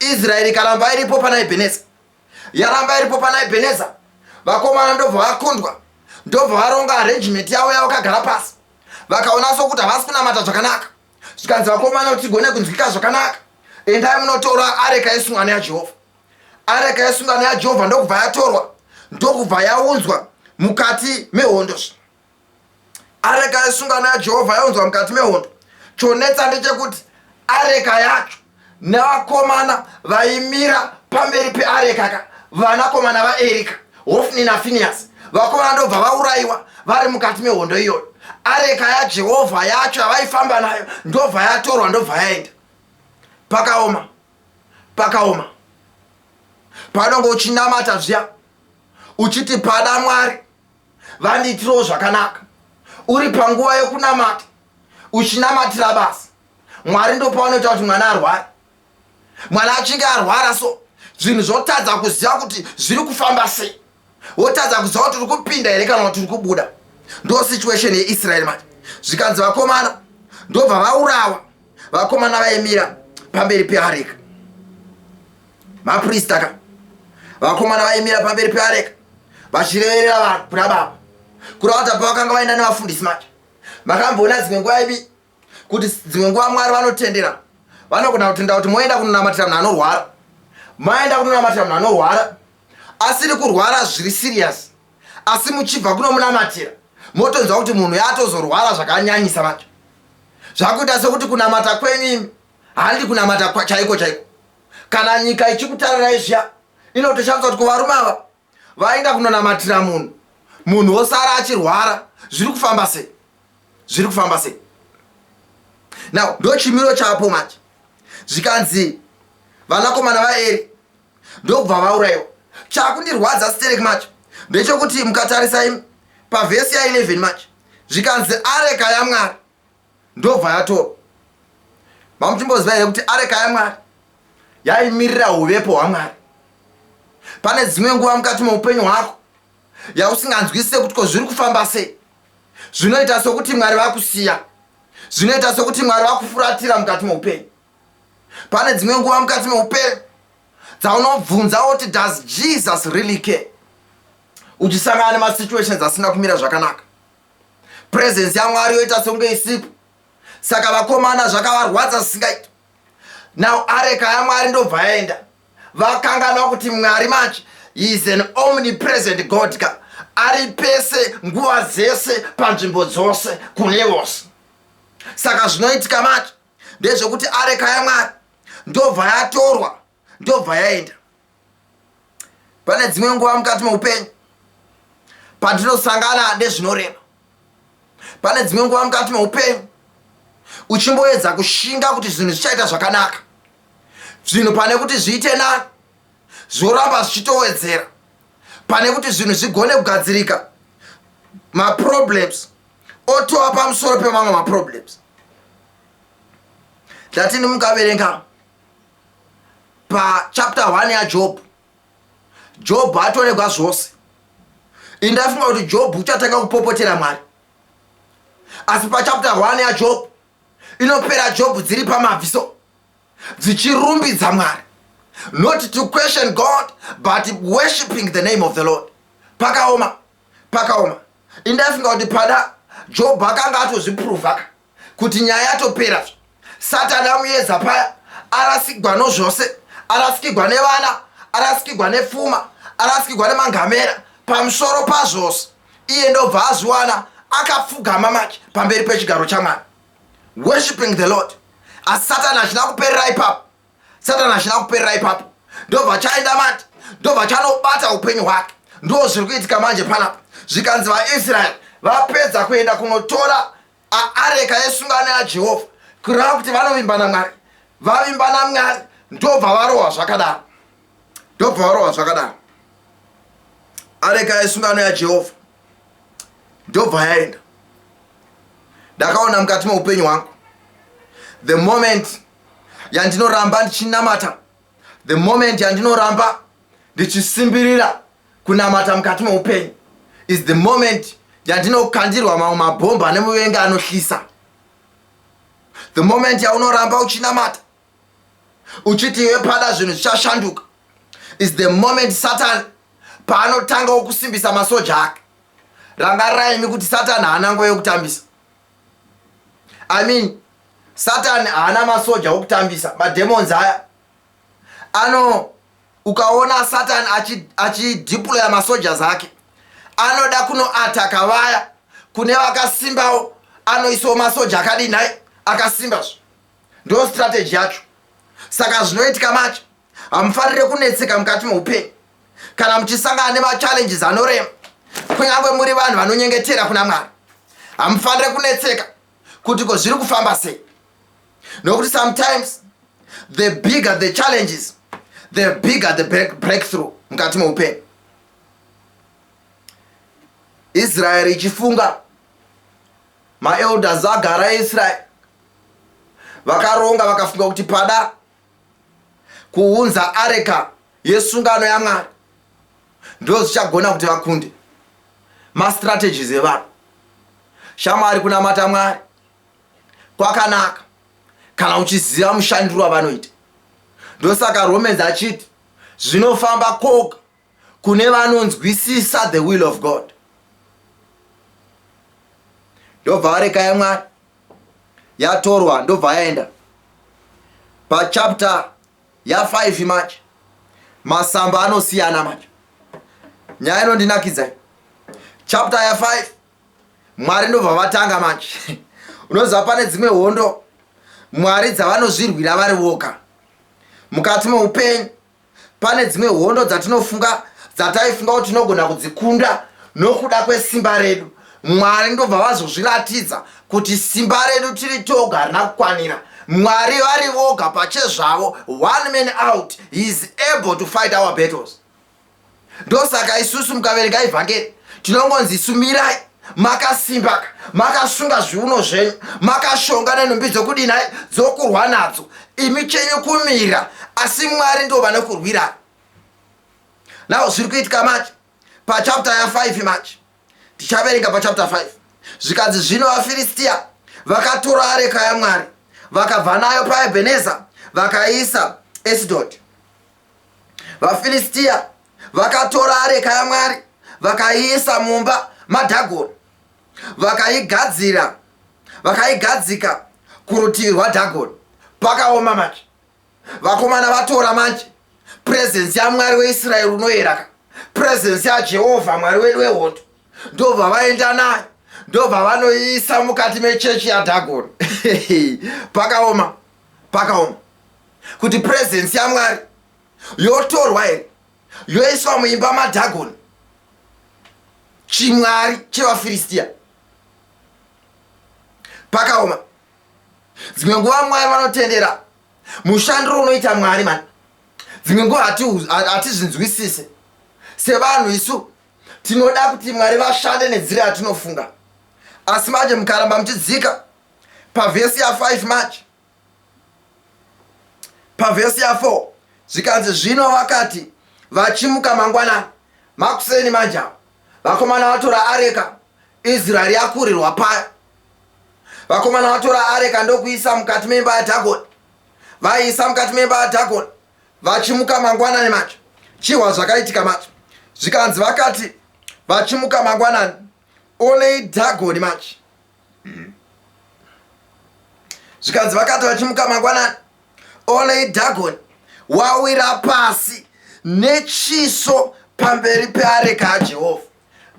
Israeri ikaramba iripo pana Ebeneza, yaramba iripo pana Ebeneza, vakomana ndobva vakundwa, ndobva varonga arrangement yavo yavakagara pasi, vakaona sokuti havasi kunamata zvakanaka. Zvikanzi vakomana, kuti tigone kunzwika zvakanaka, endai munotora areka yesungano yaJehovha. Areka yesungano yaJehovha ndokubva yatorwa, ndokubva yaunzwa mukati mehondo. Areka yesungano yaJehovha yaunzwa mukati mehondo. Chonetsa ndechekuti areka yacho nevakomana vaimira pamberi peareka ka, vanakomana vaErika, Hofni naFiniyasi, vakomana ndobva vaurayiwa vari mukati mehondo iyoyo. Areka yaJehovha yacho yavaifamba nayo ndobva yatorwa, ndobva yaenda. Pakaoma, pakaoma. Panonge uchinamata zviya uchiti pada Mwari vandiitirewo zvakanaka, uri panguva yokunamata uchinamatira basa, Mwari ndopavanoita kuti mwana arware. Mwana achinge arwara so zvinhu zvotadza kuziva kuti zviri kufamba sei, wotadza kuziva kuti uri kupinda here kana kuti uri kubuda. Ndo situation yeIsraeri manje. Zvikanzi vakomana ndobva vaurawa, vakomana vaimira pamberi peareka, maprista ka, vakomana vaimira pamberi peareka vachireverera vanhu kuna Baba, kureva kuti pavakanga vaenda nevafundisi manje. Makamboona dzimwe nguva ipi kuti dzimwe nguva Mwari vanotendera, vanogona kutenda kuti moenda kunonamatira munhu anorwara, maenda kunonamatira munhu anorwara asiri kurwara zviri serious, asi muchibva kunomunamatira motonzwa kuti munhu yatozorwara zvakanyanyisa manje. Zvakuita sekuti kunamata kwenyu imi handi kunamata chaiko chaiko. Kana nyika ichikutarirai zviya inotoshamisa kuti kuvarume ava vaenda kunonamatira munhu, munhu wosara achirwara, zviri kufamba sei? Zviri kufamba sei? Now ndo chimiro chapo manje. Zvikanzi vanakomana vaEri ndokubva vaurayiwa. Chakundirwadza sterek manje ndechekuti mukatarisa imi pavhesi ya 11 manje, zvikanzi areka yaMwari ndobva yatorwa. Mamuchimboziva here kuti areka yaMwari yaimirira uvepo hwaMwari? Pane dzimwe nguva mukati meupenyu hwako yausinganzwisise kuti ko zviri kufamba sei. Zvinoita sokuti Mwari vakusiya, zvinoita sokuti Mwari vakufuratira mukati meupenyu. Pane dzimwe nguva mukati meupenyu dzaunobvunza woti does Jesus really care, uchisangana nemasituations asina kumira zvakanaka, presence yaMwari yoita sekunge isipo. Saka vakomana zvakavarwadza zvisingaiti. Now areka yaMwari ndobva yaenda, vakanganwa kuti Mwari manje is an omnipresent God ka, ari pese nguva dzese panzvimbo dzose kune vose. Saka zvinoitika manje ndezvekuti areka yaMwari ndobva yatorwa, ndobva yaenda. Pane dzimwe nguva mukati meupenyu patinosangana nezvinorema, pane dzimwe nguva mukati meupenyu Uchimboedza kushinga kuti zvinhu zvichaita zvakanaka. Zvinhu pane kuti zviite nani, zvoramba zvichitowedzera. Pane kuti zvinhu zvigone kugadzirika, maproblems otova pamusoro pemamwe maproblems. Ndatini mukaverenga pachapter 1 yaJobhu, Jobhu atoregwa zvose. Indafunga kuti Jobhu uchatanga kupopotera Mwari, asi pachapter 1 yaJobhu inopera Jobhu dziri pamabvi so dzichirumbidza Mwari, not to question God but worshiping the name of the Lord. Pakaoma, pakaoma. Indafunga kuti pada Jobhu akanga atozvipruvhaka kuti nyaya yatopera. Satani amuyedza paya, arasikigwa nozvose, arasikigwa nevana, arasikigwa nepfuma, arasikigwa nemangamera, pamusoro pazvose iye ndobva azviwana akapfugama manje pamberi pechigaro chaMwari, worshiping the Lord. Asi Satani achina kuperera ipapo, Satani achina kuperera ipapo, ndobva chaenda manje, ndobva chanobata upenyu hwake. Ndo zviri kuitika manje panapa. Zvikanzi vaIsraeri vapedza kuenda kunotora areka yesungano yaJehovha, kureva kuti vanovimba naMwari, vavimba naMwari, ndobva varohwa zvakadaro, ndobva varohwa zvakadaro. Areka yesungano yaJehovha ndobva yaenda. Ndakaona mukati meupenyu hwangu, the moment yandinoramba ndichinamata, the moment yandinoramba ndichisimbirira kunamata mukati meupenyu, is the moment yandinokandirwa mamwe mabhomba nemuvengi anohlisa. The moment yaunoramba uchinamata uchiti iwe pada zvinhu zvichashanduka, is the moment Satan paanotangawo kusimbisa masoja ake. Rangarirai kuti Satan haana nguva yokutambisa. I mean, Satan haana masoja okutambisa. Mademons aya ano, ukaona Satan achideploya achi masojas ake, anoda kunoataka vaya kune vakasimbawo, anoisawo masoja akadii nhai? Akasimbazvo. Ndo strategy yacho. Saka zvinoitika manje, hamufanire kunetseka mukati meupenyu kana muchisangana nemachallenges anorema. Kunyange muri vanhu vanonyengetera kuna Mwari, hamufanire kunetseka kuti ko zviri kufamba sei, nokuti sometimes the bigger the challenges, the bigger the breakthrough mukati meupenyu. Israeri ichifunga, maelders agara eIsraeri vakaronga, vakafunga kuti pada kuunza areka yesungano yaMwari ndo zvichagona kuti vakunde. Mastrategies evanhu, shamwari, kunamata Mwari kwakanaka kana uchiziva mushandiro wavanoita. Ndosaka Romans achiti zvinofamba koga kune vanonzwisisa the will of God. Ndobva areka yaMwari yatorwa, ndobva yaenda. Pachapter ya5 manje masamba anosiyana manje. Nyaya inondinakidzai, chapter ya5, Mwari ndobva vatanga manje. Unoziva pane dzimwe hondo Mwari dzavanozvirwira vari voga mukati meupenyu. Pane dzimwe hondo dzatinofunga, dzataifunga kuti tinogona kudzikunda nokuda kwesimba redu, Mwari ndobva vazozviratidza kuti simba redu tiri toga harina kukwanira. Mwari vari voga pachezvavo, one man out, he is able to fight our battles. Ndosaka isusu mukaverenga ivhangeri tinongonzi sumirai makasimbaka, makasunga zviuno zvenyu, makashonga nenhumbi dzokudinai? Dzokurwa nadzo. Imi chenyu kumira, asi Mwari ndo vanokurwirai. Now zviri kuitika manje pachapter ya5 manje, tichaverenga pachapter 5. Zvikanzi, zvino vaFiristiya vakatora areka yaMwari, vakabva nayo paEbheneza, vakaiisa Esidhodhi. VaFiristiya vakatora areka yaMwari, vakaiisa mumba maDhagoni, vakaigadzira, vakaigadzika kurutivi rwaDhagoni. Pakaoma manje. Vakomana vatora manje presence yaMwari weIsraeri unoyera ka, presence yaJehovha Mwari wedu wehondo, ndobva vaenda nayo, ndobva vanoiisa mukati mechechi yaDhagoni. Pakaoma, pakaoma kuti presence yaMwari yotorwa here, yoiswa muimba maDhagoni, chimwari chevaFiristiya? Pakaoma. Dzimwe nguva Mwari vanotendera mushandiro unoita Mwari mani. Dzimwe nguva hatizvinzwisise sevanhu isu tinoda kuti Mwari vashande nenzira yatinofunga. Asi manje mukaramba muchidzika pavhesi ya5 manje pavhesi ya4 zvikanzi zvino vakati vachimuka mangwanani makuseni manje avo vakomana vatora areka Israeri yakurirwa paya vakomana vatora areka ndokuisa mukati memba yaDhagoni vaiisa mukati memba yaDhagoni vachimuka mangwanani manje chihwa zvakaitika manje zvikanzi vakati vachimuka mangwanani onei Dhagoni manje zvikanzi vakati vachimuka mangwanani onei Dhagoni wawira pasi nechiso pamberi peareka yaJehovha.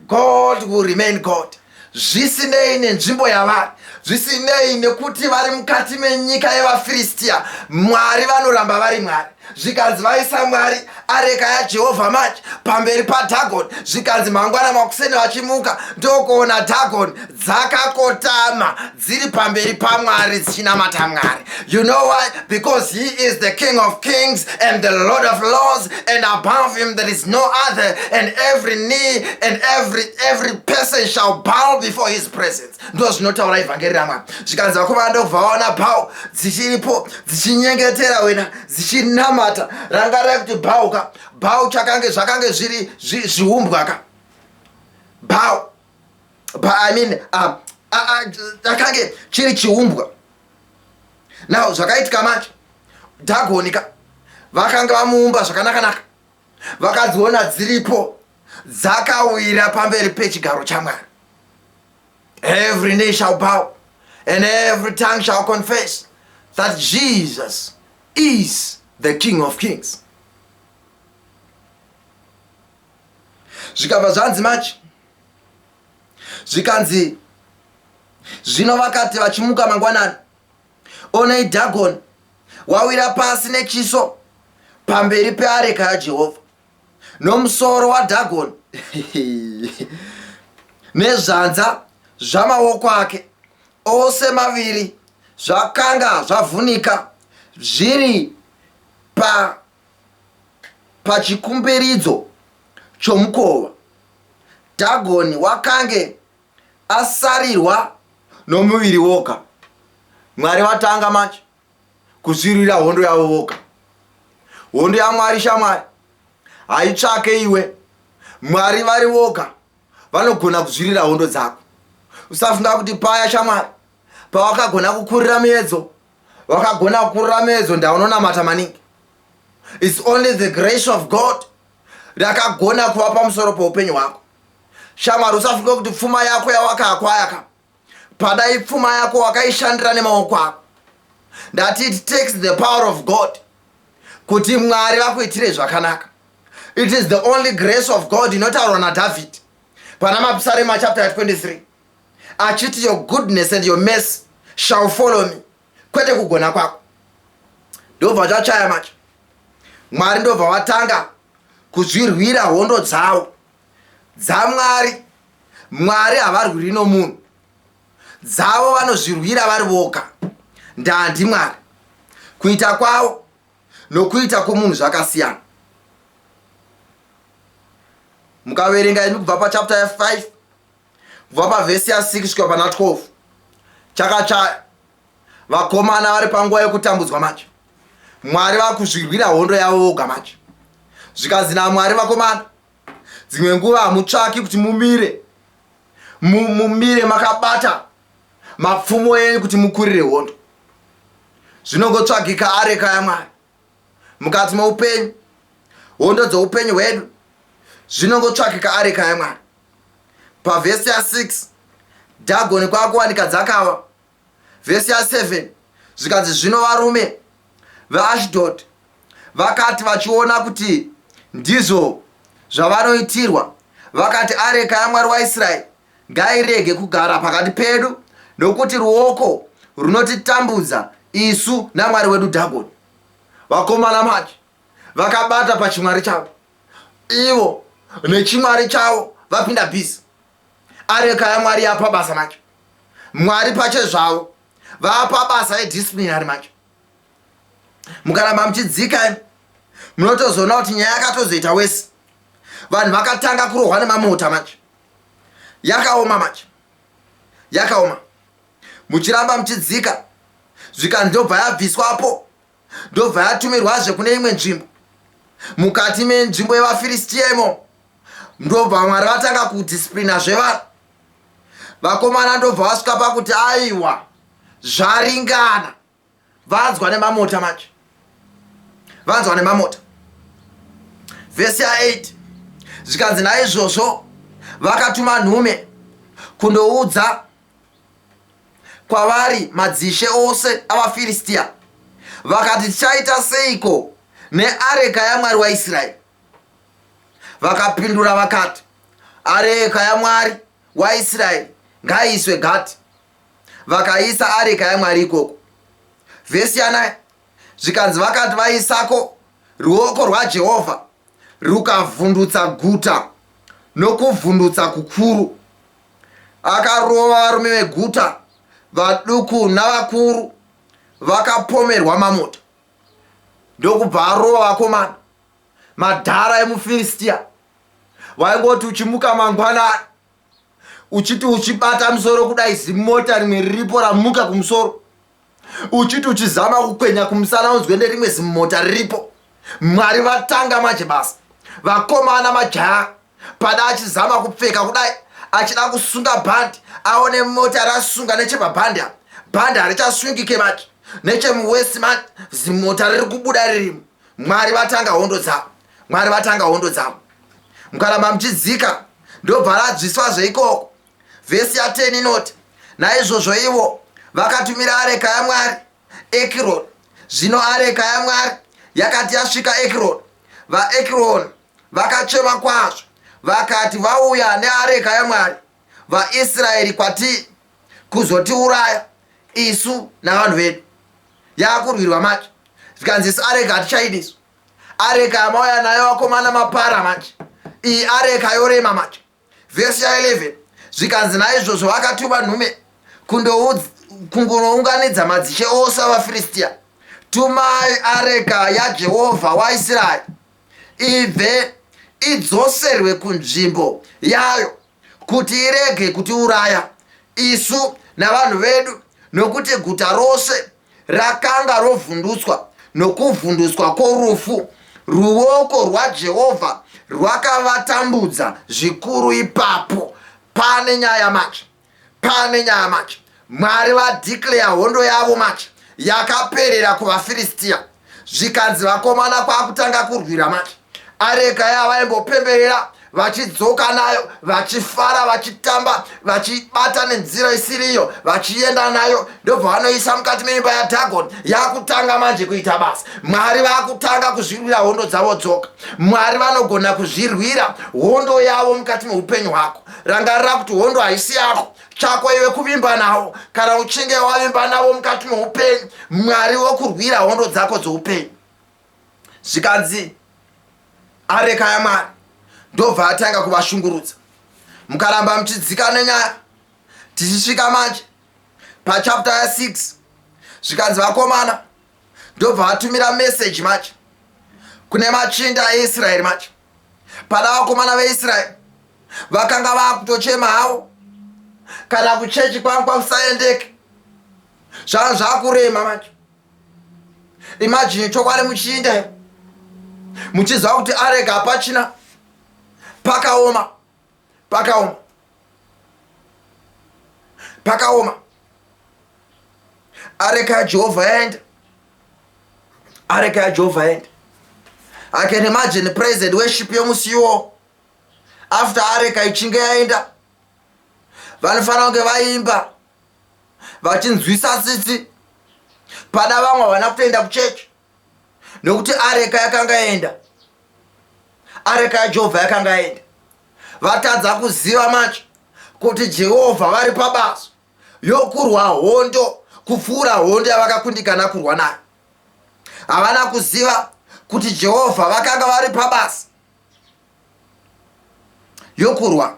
God will remain God zvisinei nenzvimbo yavari, zvisinei nekuti vari mukati menyika yevaFiristiya, Mwari vanoramba vari Mwari. Zvikanzi vaisa Mwari areka yaJehovha manje pamberi paDhagoni. Zvikanzi mangwana makuseni vachimuka ndokuona Dhagoni dzakakotama dziri pamberi paMwari dzichinamata Mwari. You know why? Because he is the King of kings and the Lord of lords, and above him there is no other, and every knee and every every person shall bow before his presence. Ndo zvinotaura ivhangeri raMwari. Zvikanzi vakomana ndokubva vaona bhau dzichiripo dzichinyengetera wena dzichinamata. Rangarai kuti bhau ka bhau chakange zvakange zviri zviumbwa ka bhau but I mean chakange chiri chiumbwa. Now zvakaitika manje Dhagoni ka vakanga vamuumba zvakanakanaka, vakadziona dziripo dzakawira pamberi pechigaro chaMwari. Every knee shall bow and every tongue shall confess that Jesus is the King of Kings. Zvikabva zvanzi manje zvikanzi zvino vakati vachimuka mangwanani onei Dhagoni wawira pasi nechiso pamberi peareka yaJehovha, nomusoro waDhagoni nezvanza zvamaoko ake ose maviri zvakanga zvavhunika zviri pa pachikumbiridzo chomukova. Dhagoni wakange asarirwa nomuviri woga. Mwari vatanga manje kuzvirwira hondo yavo voga. Hondo yaMwari shamwari haitsvake iwe. Mwari vari voga vanogona kuzvirira hondo dzako. Usafunga kuti paya shamwari pawakagona kukurira miedzo, wakagona kukurira miedzo ndaunonamata maningi. It's only the grace of God rakagona kuva pamusoro peupenyu hwako. Shamwari, usafunga kuti pfuma yako yawakaakwaya ka padai pfuma yako wakaishandira nemaoko ako. Ndati it takes the power of God kuti Mwari vakuitire zvakanaka. It is the only grace of God inotaurwa naDavid pana Mapisarema chapter 23 achiti your goodness and your mercy shall follow me, kwete kugona kwako. Ndobva chachaya manje Mwari ndobva vatanga kuzvirwira hondo dzavo dzaMwari. Mwari havarwiri nomunhu, dzavo vanozvirwira vari voga. Ndandi Mwari, kuita kwavo nokuita kwomunhu zvakasiyana. Mukaverenga imi kubva pachapter ya5 kubva pavhesi ya6 kusvika pana 12, chakachaya vakomana vari panguva yekutambudzwa manje. Mwari vakuzvirwira hondo yavo voga manje. Zvikanzi naMwari, vakomana, dzimwe nguva hamutsvaki kuti mumire mumire makabata mapfumo enyu kuti mukurire hondo. Zvinongotsvagika areka yaMwari mukati meupenyu, hondo dzeupenyu hwedu zvinongotsvagika areka yaMwari. Pavhesi ya6 Dhagoni kwakuwanika dzakawa. Vhesi ya7 zvikanzi zvino varume veAshdod vakati vachiona kuti ndizvo zvavanoitirwa, vakati, Areka yaMwari waIsraeri ngairege kugara pakati pedu, nokuti ruoko runotitambudza isu namwari wedu Dhagoni. Vakomana manje vakabata pachimwari chavo, ivo nechimwari chavo vapinda bhizi. Areka yaMwari yapa basa manje. Mwari pachezvavo Vapa basa edisciplinary manje. Mukaramba muchidzika imi munotozoona kuti nyaya yakatozoita wese. Vanhu vakatanga kurohwa nemamota manje. Yakaoma manje. Yakaoma. Muchiramba muchidzika zvikanzi ndobva yabviswapo ndobva yatumirwazve kune imwe nzvimbo mukati menzvimbo yevaFiristiya imomo. Ndobva Mwari vatanga kudisciplina zvevanhu. Vakomana ndobva vasvika pakuti aiwa zvaringana. Vanzwa nemamota manje. Vanzwa nemamota. Vhesi ya 8 zvikanzi naizvozvo vakatuma nhume kundoudza kwavari madzishe ose avaFiristia, vakati, Tichaita seiko neareka yaMwari waIsraeri? Vakapindura vakati, Areka yaMwari waIsraeri ngaiiswe Gati. Vakaisa areka yaMwari ikoko. Vhesi ya9 zvikanzi vakati vaisako, ruoko rwaJehovha rukavhundutsa guta nokuvhundutsa kukuru. Akarova varume veguta, vaduku navakuru, vakapomerwa mamota. Ndokubva arova vakomana, madhara emuFiristia, vaingoti uchimuka mangwanani uchiti uchibata musoro kudai zimota rimwe riripo ramuka kumusoro, uchiti uchizama kukwenya kumusana unzwe nerimwe zimota riripo. Mwari vatanga manje basa. Vakomana majaya pada achizama kupfeka kudai achida kusunga bhandi aone mota rasunga nechepabhandi apa, bhandi harichasungike manje nechemuwesi manje zimota riri kubuda ririmo. Mwari vatanga hondo dzavo. Mwari vatanga hondo dzavo. Mukaramba muchidzika ndobva radzviswa zveikoko. Vhesi ya 10 inoti naizvozvo ivo vakatumira areka yaMwari Ekironi. Zvino areka yaMwari yakati yasvika Ekironi, vaEkironi vakachema kwazvo, vakati, Vauya neareka yaMwari vaIsraeri kwatiri kuzotiuraya isu navanhu vedu. Yakurwirwa manje. Zvikanzi isu areka hatichaidi isu. Areka yamauya nayo vakomana mapara manje. Iyi areka yorema manje. Vhesi ya 11 zvikanzi naizvozvo vakatuma nhume kungonounganidza madzishe ose avaFiristia. Tumai areka yaJehovha waIsraeri ibve idzoserwe kunzvimbo yayo, kuti irege kutiuraya isu navanhu vedu, nokuti guta rose rakanga rovhundutswa nokuvhundutswa kworufu. Ruoko rwaJehovha rwakavatambudza zvikuru ipapo. Pane nyaya manje, pane nyaya manje. Mwari vadeclare hondo yavo manje yakaperera kuvaFiristia. Zvikanzi vakomana kwakutanga kurwira manje. Areka yavaimbopemberera vachidzoka nayo, vachifara, vachitamba, vachibata nenzira isiriyo, vachienda nayo, ndobva vanoisa mukati meimba yaDhagoni. Yakutanga manje kuita basa. Mwari vakutanga kuzvirwira hondo dzavo dzoka. Mwari vanogona kuzvirwira hondo yavo mukati meupenyu hwako. Rangarira kuti hondo haisi yako, chako iwe kuvimba navo. Kana uchinge wavimba navo mukati meupenyu, Mwari wokurwira hondo dzako dzoupenyu. Zvikanzi areka yaMwari ndobva atanga kuvashungurudza. Mukaramba muchidzika nenyaya, tichisvika manje pachapter ya 6, zvikanzi vakomana ndobva vatumira meseji manje kune machinda eIsraeri manje. Pana vakomana veIsraeri vakanga vakutochema havo, kana kuchechi kwangu kwakusaendeke, zvanga zvakurema manje. Imagine chokwadi muchiinda muchiziva kuti arega hapachina, pakaoma, pakaoma, pakaoma. Areka yaJehovha yaenda, areka yaJehovha yaenda. I can imagine praise and worship yomusi iwowo after areka ichinge yaenda. Vanofanira kunge vaimba vachinzwisa tsitsi. Pada vamwe havana kutoenda kuchechi nokuti areka yakanga yaenda, areka yaJehovha yakanga yaenda. Vatadza kuziva manje kuti Jehovha vari pabasa yokurwa hondo kupfuura hondo yavakakundikana kurwa nayo. Havana kuziva kuti Jehovha vakanga vari pabasa yokurwa.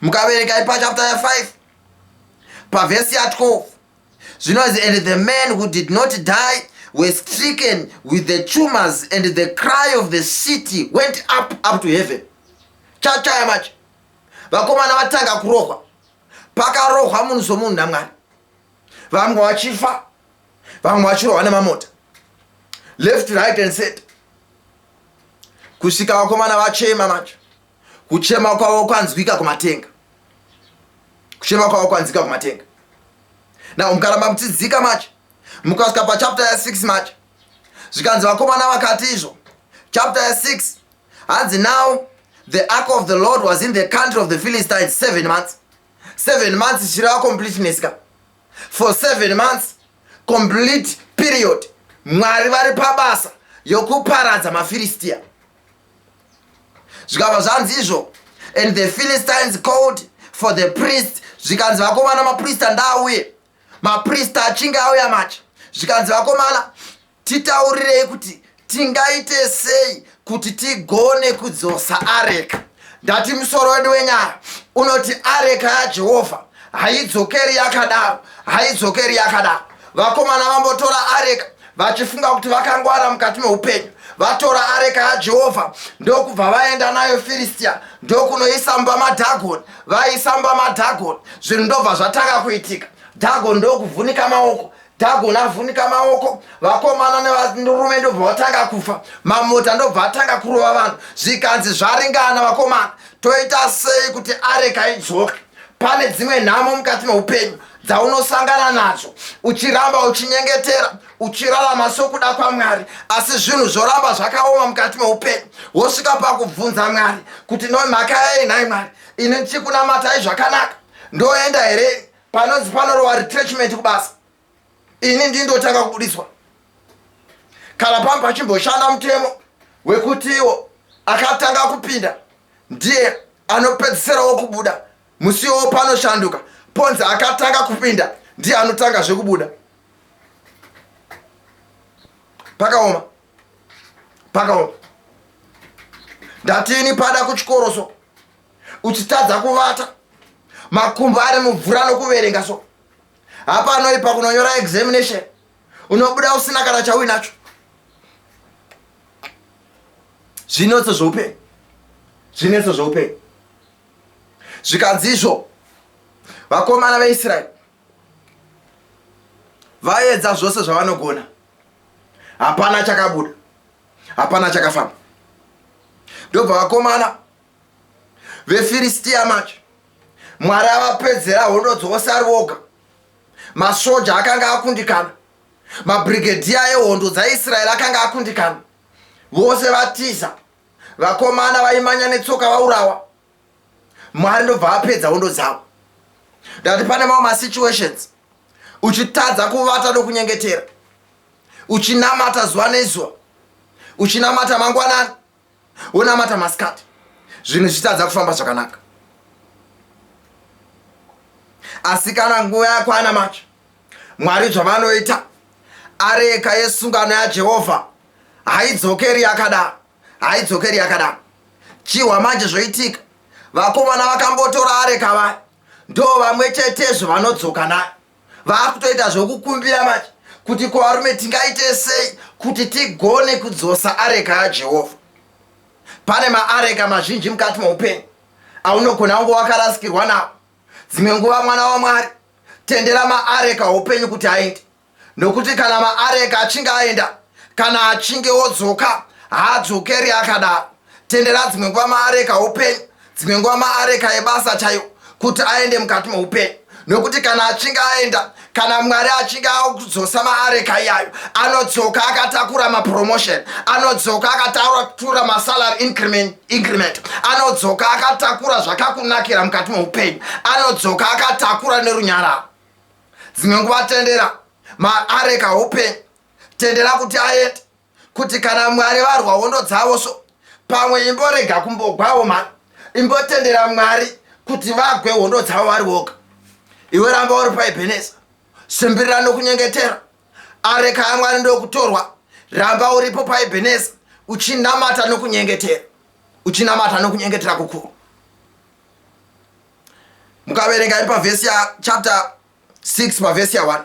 Mukaverenga ipa chapter ya 5 pavhesi ya 12, Zvinonzi, and the men who did not die were stricken with the tumors, and the cry of the city went up up to heaven. Chachaya manje, vakomana vatanga kurohwa. Pakarohwa munhu somunhu naMwari, vamwe vachifa, vamwe vachirohwa nemamota left, right and center, kusvika vakomana vachema manje. Kuchema kwavo kwanzwika kumatenga, kuchema kwavo kwanzwika kumatenga. Now mukaramba muchidzika manje, mukasvika pachapter ya6 manje, zvikanzi vakomana vakati izvo, chapter ya6, hanzi, "Now the ark of the Lord was in the country of the Philistines 7 months." 7 months zvichireva completeness ka. For 7 months, complete period, Mwari vari pabasa yokuparadza maFiristiya. Zvikabva zvanzi izvo, "And the Philistines called for the priest." Zvikanzi vakomana, maprista ndaauye. Maprista achinge auya macha, zvikanzi, "Vakomana, titaurirei kuti tingaite sei kuti tigone kudzosa areka." Ndati musoro wedu wenyaya unoti areka yaJehovha haidzokeri yakadaro, haidzokeri yakadaro. Vakomana vambotora areka vachifunga kuti vakangwara mukati meupenyu. Vatora areka yaJehovha, ndokubva vaenda nayo Firistia, ndokunoisa mumba maDhagoni. Vaisa mumba maDhagoni, zvinhu ndobva zvatanga kuitika. Dhagoni ndokuvhunika maoko. Dhagoni avhunika maoko, vakomana nevarume ndobva vatanga kufa. Mamota ndobva atanga kurova vanhu. Zvikanzi, "Zvaringana vakomana, toita sei kuti areka idzoke?" Pane dzimwe nhamo mukati meupenyu dzaunosangana nadzo, uchiramba uchinyengetera, uchirarama sokuda kwaMwari, asi zvinhu zvoramba zvakaoma mukati meupenyu. Wosvika pakubvunza Mwari kuti, "No, mhaka yei nhai Mwari? Ini ndichikunamatai zvakanaka, ndoenda here panonzi panorowa retrenchment kubasa, ini ndindotanga kubudiswa? Kana pamba pachimboshanda mutemo wekutiwo akatanga kupinda ndiye anopedzisirawo kubuda, musiwo panoshanduka ponzi akatanga kupinda ndiye anotanga zvekubuda." Pakaoma, pakaoma. Ndatini pada kuchikoro so, uchitadza kuvata, makumbo ari mumvura nokuverenga so, hapanoipa kunonyora examination, unobuda usina kana chauinacho. Zvinetso zveupenyu, zvinetso zveupenyu. Zvikanzi izvo, vakomana veIsraeri vaedza zvose zvavanogona, hapana chakabuda, hapana chakafamba. Ndobva vakomana veFiristiya manje, Mwari avapedzera hondo dzose ari voga. Masoja akanga akundikana, mabrigedhiya ehondo dzaIsraeri akanga akundikana, vose vatiza, vakomana vaimanya netsoka vaurawa. Mwari ndobva apedza hondo dzavo. Ndati pane mamwe masituations uchitadza kuvata nokunyengetera, uchinamata zuva nezuva, uchinamata mangwanani, wonamata masikati, zvinhu zvichitadza kufamba zvakanaka. Asi kana nguva yakwana macho, Mwari zvavanoita, areka yesungano yaJehovha haidzokeri yakadaro, haidzokeri yakadaro. Chihwa manje zvoitika, vakomana vakambotora areka vaya ndo vamwe chetezvo vanodzoka nayo. Vaakutoita zvokukumbira manje kuti, "Kuvarume, tingaite sei kuti tigone kudzosa areka yaJehovha?" Pane maareka mazhinji mukati meupenyu aunogona kunge wakarasikirwa nawo. Dzimwe nguva, mwana waMwari, tendera maareka upenyu kuti aende, nokuti kana maareka achinge aenda, kana achinge odzoka, haadzokeri akadaro. Tendera dzimwe nguva maareka upenyu, dzimwe nguva maareka ebasa chaiwo, kuti aende mukati meupenyu, nokuti kana achinge aenda, kana Mwari achinge akudzosa maareka iyayo, anodzoka akatakura mapromotion, anodzoka akatakura masalary increment, anodzoka akatakura zvakakunakira mukati meupenyu, anodzoka akatakura nerunyararo. Dzimwe nguva tendera maareka upenyu, tendera kuti aende, kuti kana Mwari varwa hondo dzavo so, pamwe imborega kumbogwawo mani, imbotendera Mwari kuti vagwe hondo dzavo vari voga. Iwe ramba uri paEbheneza, simbirira nokunyengetera. Areka yaMwari ndokutorwa, ramba uripo paEbheneza uchinamata nokunyengetera, uchinamata nokunyengetera kukuru. Mukaverenga iri pavhesi yachapter 6, pavhesi ya1,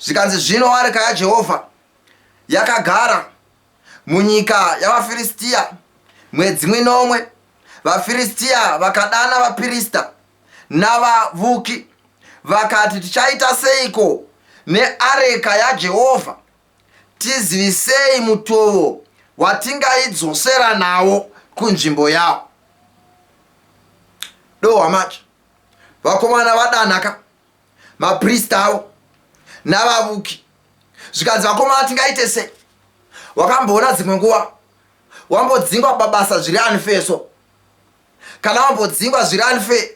Zvikanzi zvino areka yaJehovha yakagara munyika yavaFiristia mwedzi minomwe. VaFiristia vakadana vapirisita navavuki vakati, Tichaita seiko neareka yaJehovha? Tizivisei mutovo watingaidzosera nawo kunzvimbo yawo. Dohwa manje vakomana vadanaka maprista avo navavuki zvikanzi vakomana tingaite sei wakamboona dzimwe nguva wambodzingwa pabasa zviri unfair so kana wambodzingwa zviri unfair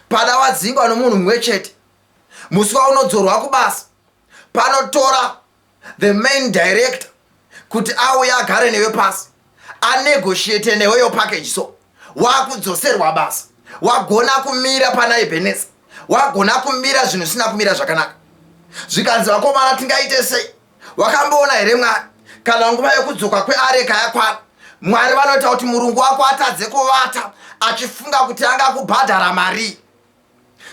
pada wadzingwa nomunhu mumwe chete musi waunodzorwa kubasa panotora the main director kuti auye agare newe pasi anegotiate newe yo package so wakudzoserwa basa wagona kumira pana Ebeneza wagona kumira zvinhu zvisina kumira zvakanaka zvikanzi vakomana tingaite sei wakamboona here Mwari kana nguva yekudzoka kweareka yakwana Mwari vanoita kuti murungu wako atadze kuvata achifunga kuti angakubhadhara marii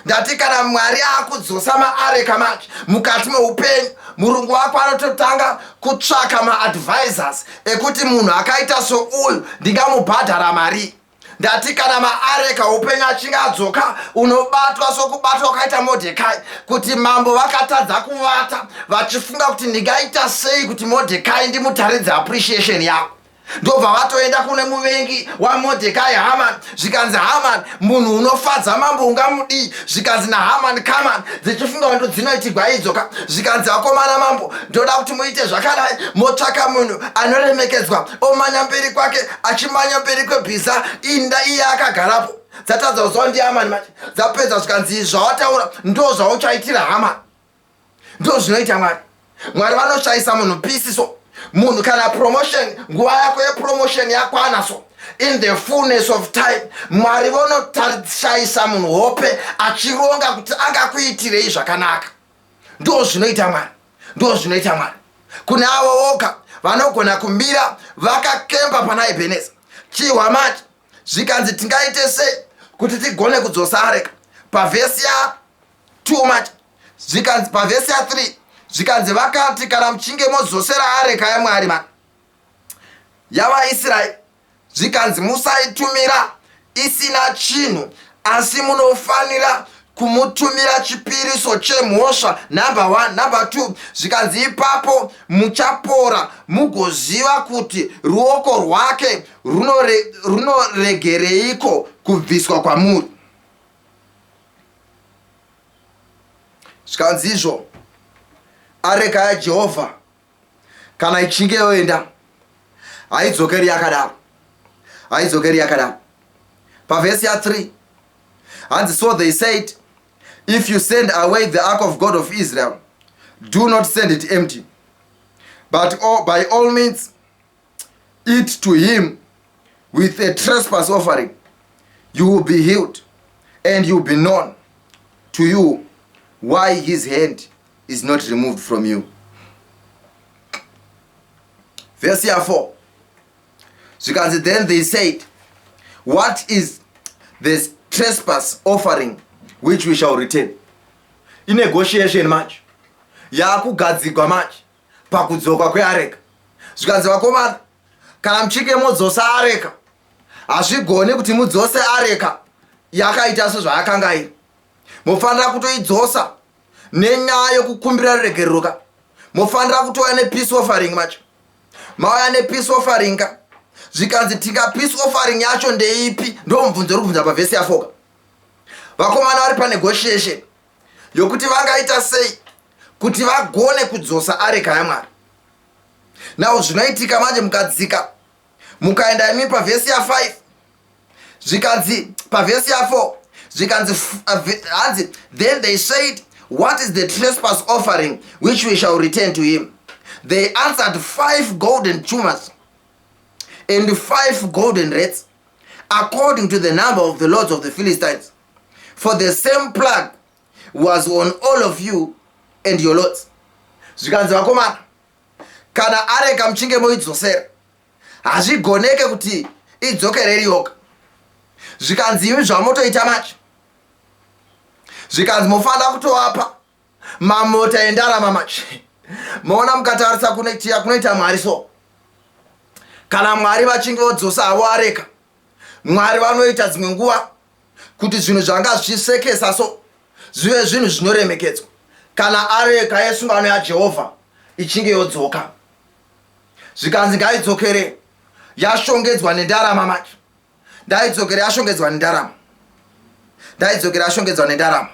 ndati kana Mwari akudzosa maareka manje mukati meupenyu murungu wako anototanga kutsvaka maadvisors ekuti munhu akaita souyu ndingamubhadhara mari ndati kana maareka upenyu achinge adzoka unobatwa sokubatwa kwakaita Modhekai kuti mambo vakatadza kuvata vachifunga kuti ndingaita sei kuti Modhekai ndimutaridze appreciation yako ndobva vatoenda kune muvengi waModhekai Haman zvikanzi Haman munhu unofadza mambo ungamudii zvikanzi naHaman kaman dzichifunga ndo dzinoitigwa idzoka zvikanzi vakomana mambo ndoda kuti muite zvakadai motsvaka munhu anoremekedzwa omanya mberi kwake achimanya mberi kwebhiza inda iye akagarapo dzatadza kuziva ndiHamani manje dzapedza zvikanzi zvawataura ndo zvauchaitira Haman ndo zvinoita Mwari Mwari vanoshayisa munhu peace so munhu kana promotion nguva yako yepromotion yakwana so in the fullness of time Mwari vonoshayisa munhu hope achironga kuti angakuitirei zvakanaka ndo zvinoita Mwari ndo zvinoita Mwari kune avo voga vanogona kumira vakakemba pana Ebeneza chihwa manje zvikanzi tingaite sei kuti tigone kudzosa areka pavhesi ya2 manje zvikanzi pavhesi ya3 zvikanzi vakati kana muchinge modzosera areka yaMwari ma yavaIsraeri zvikanzi musaitumira isina chinhu asi munofanira kumutumira chipiriso chemhosva number 1 number 2 zvikanzi ipapo muchapora mugoziva kuti ruoko rwake runoregereiko kubviswa kwamuri zvikanzi izvo areka yaJehovha kana ichinge yoenda haidzokeri yakadaro haidzokeri yakadaro pavhesi ya3 hanzi so they said if you send away the ark of God of Israel do not send it empty but all, by all means it to him with a trespass offering you will be healed and you will be known to you why his hand is not removed from you verse ya4 zvikanzi then they said what is this trespass offering which we shall return inegotiation manje yaakugadzigwa manje pakudzoka kweareka zvikanzi vakomana kana muchinge modzosa areka hazvigoni kuti mudzose areka yakaita sezvayakanga iri mofanira kutoidzosa nenyaya yokukumbira ruregerero ka mofanira kutouya nepeace offering macho mauya nepeace offering ka zvikanzi tinga peace offering yacho ndeipi ndo mubvunzo uri kubvunza pavhesi ya4 vakomana vari panegotiation yokuti vangaita sei kuti vagone kudzosa areka yaMwari now zvinoitika manje mukadzika mukaenda imi pavhesi ya5 zvikanzi pavhesi ya4 zvikanzi hanzi then they said what is the trespass offering which we shall return to him they answered five golden tumors and five golden rats according to the number of the lords of the Philistines for the same plague was on all of you and your lords zvikanzi vakomana kana areka muchinge moidzosera hazvigoneke kuti idzokere iri yoga zvikanzi imi zvamotoita manje zvikanzi mofanira kutovapa Mamota endarama manje. Maona mukatarisa kunoitia kunoita Mwari so. Kana Mwari vachinge vodzosa havo areka, Mwari vanoita dzimwe nguva kuti zvinhu zvanga zvichisekesa so zvive zvinhu zvinoremekedzwa. Kana areka yesungano yaJehovha ichinge yodzoka, zvikanzi ngaidzokere yashongedzwa nendarama manje. Ndaidzokera yashongedzwa nendarama. Ndaidzokera yashongedzwa nendarama.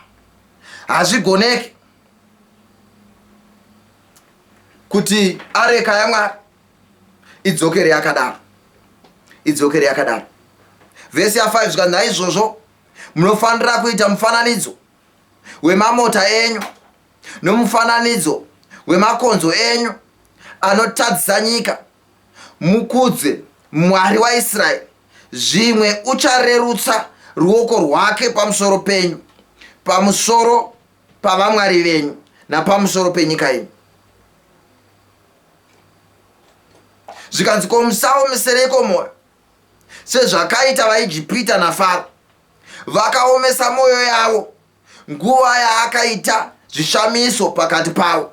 Hazvigoneki kuti areka yaMwari idzokere yakadaro. Idzokere yakadaro. Vhesi ya 5 zvikanzi naizvozvo munofanira kuita mufananidzo wemamota enyu nomufananidzo wemakonzo enyu anotadzisa nyika Mukudze Mwari waIsraeri, zvimwe ucharerutsa ruoko rwake pamusoro penyu, pamusoro pavamwari venyu, napamusoro penyika yenyu. Zvikanzi, ko musaomesereiko mwoyo sezvakaita vaIjipita naFaro, vakaomesa mwoyo yavo nguva yaakaita zvishamiso pakati pavo.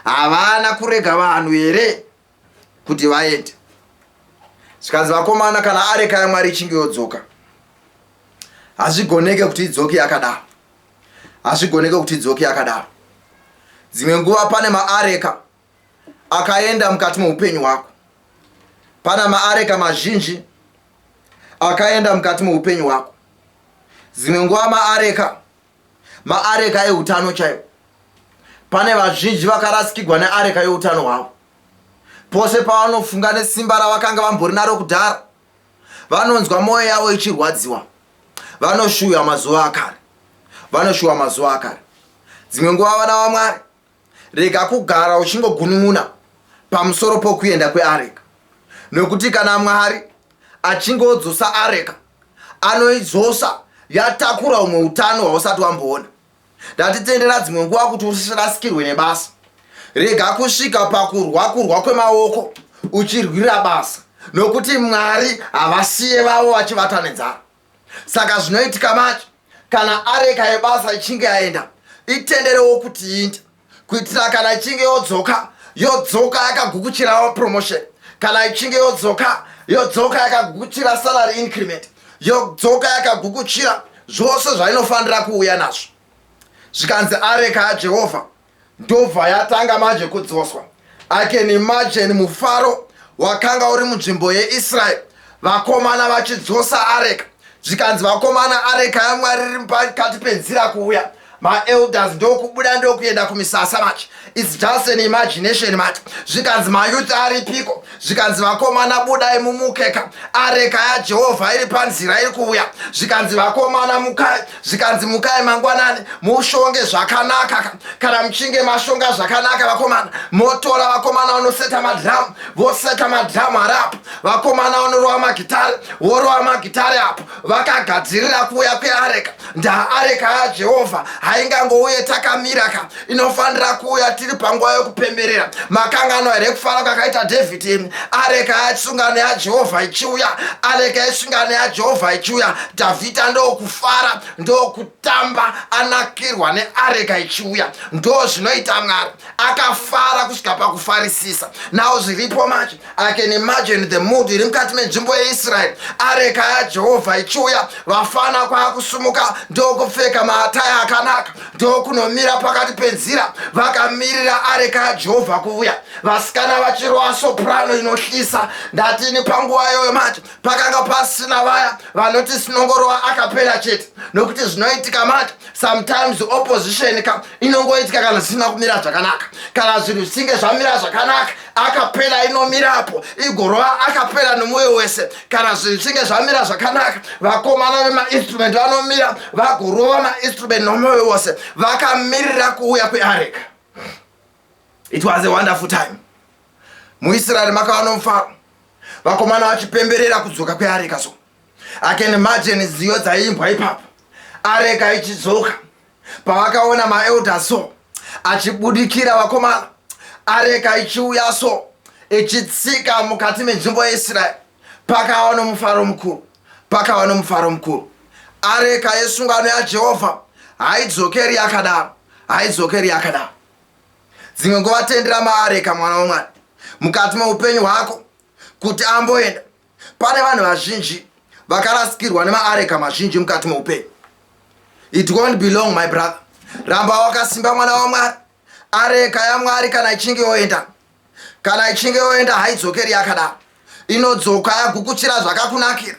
Havana kurega vanhu here kuti vaende. Zvikanzi vakomana kana areka yaMwari ichinge yodzoka hazvigoneke kuti idzoke yakadaro. Hazvigoneke kuti idzoke yakadaro. Dzimwe nguva pane maareka akaenda mukati meupenyu hwako. Pana maareka mazhinji akaenda mukati meupenyu hwako. Dzimwe nguva maareka maareka eutano chaiwo. Pane vazhinji vakarasikigwa neareka youtano hwavo. Pose pavanofunga nesimba ravakanga vambori naro kudhara, vanonzwa mwoyo yavo ichirwadziwa. Vanoshuwa mazuva akare. Vanoshuwa mazuva akare. Dzimwe nguva vana vaMwari, rega kugara uchingogunun'una pamusoro pokuenda kweareka. Nokuti kana Mwari achinge odzosa areka, anoidzosa yatakura humwe utano hwausati wamboona. Ndatitendera dzimwe nguva kuti usirasikirwe nebasa. Rega kusvika pakurwa kurwa kwemaoko uchirwira basa nokuti Mwari havasiye vavo vachivata nenzara. Saka zvinoitika manje kana areka yebasa ichinge yaenda, itenderewo kuti iinde kuitira kana ichinge yodzoka yodzoka yakagukuchira promotion, kana ichinge yodzoka yodzoka yakagukuchira salary increment, yodzoka yakagukuchira zvose zvainofanira kuuya nazvo. Zvikanzi areka yaJehovha ndobva yatanga manje kudzoswa. I can imagine mufaro wakanga uri munzvimbo yeIsraeri, vakomana vachidzosa areka. Zvikanzi vakomana, areka yaMwari iri pakati penzira kuuya. Maelders ndokubuda ndokuenda kumisasa manje. It's just an imagination manje. Zvikanzi mayouth aripiko? Zvikanzi vakomana budai mumukeka, areka yaJehovha iri panzira iri kuuya. Zvikanzi vakomana mukai, zvikanzi mukai mangwanani mushonge zvakanaka. Kana muchinge mashonga zvakanaka vakomana, motora vakomana vanoseta madhiramu, voseta madhiramu ari apo, vakomana vanorova magitare, vorova magitare apo, vakagadzirira kuuya kweareka. Ndaareka yaJehovha haingangouye takamira ka, inofanira kuuya tiri panguva yokupemberera. Makanganwa here kufara kwakaita Dhavhidhi imi? Areka yesungano yaJehovha ichiuya, areka yesungano yaJehovha ichiuya, Dhavhidha ndokufara ndokutamba, anakirwa neareka ichiuya. Ndo zvinoita Mwari, akafara kusvika pakufarisisa. Now zviripo manje, I can imagine the mood iri mukati menzvimbo yeIsraeri, areka yaJehovha ichiuya, vafana kwakusumuka ndokupfeka maataya akanaka ndokunomira pakati penzira vakamirira areka yaJehovha kuuya, vasikana vachirova soprano inohlisa. Ndatini panguva iyoyo manje pakanga pasina vaya vanoti sinongorova akapera chete, nokuti zvinoitika manje sometimes opposition ka inongoitika kana zvisina kumira zvakanaka. Kana zvinhu zvichinge zvamira zvakanaka, akapera inomirapo igorova akapera nomwoyo wese. Kana zvinhu zvichinge zvamira zvakanaka, vakomana vemainstrument vanomira vagorova mainstrument nomwoyo wose, vakamirira kuuya kweareka. It was a wonderful time. MuIsraeri makava nomufaro, vakomana vachipemberera kudzoka kweareka. So I can imagine nziyo dzaiimbwa ipapo, areka ichidzoka. Pavakaona maelder so achibudikira vakomana, areka ichiuya so ichitsika mukati menzvimbo yeIsraeri, pakava nomufaro mukuru, pakava nomufaro mukuru. Areka yesungano yaJehovha haidzokeri yakadaro, Haidzokeri yakadaro. Dzimwe nguva tendera maareka, mwana waMwari, mukati meupenyu hwako kuti amboenda. Pane vanhu vazhinji vakarasikirwa nemaareka mazhinji mukati meupenyu. It won't be long, my brother. Ramba wakasimba, mwana waMwari. Areka yaMwari kana ichinge yoenda, kana ichinge yoenda, haidzokeri yakadaro. Inodzoka yagukuchira zvakakunakira.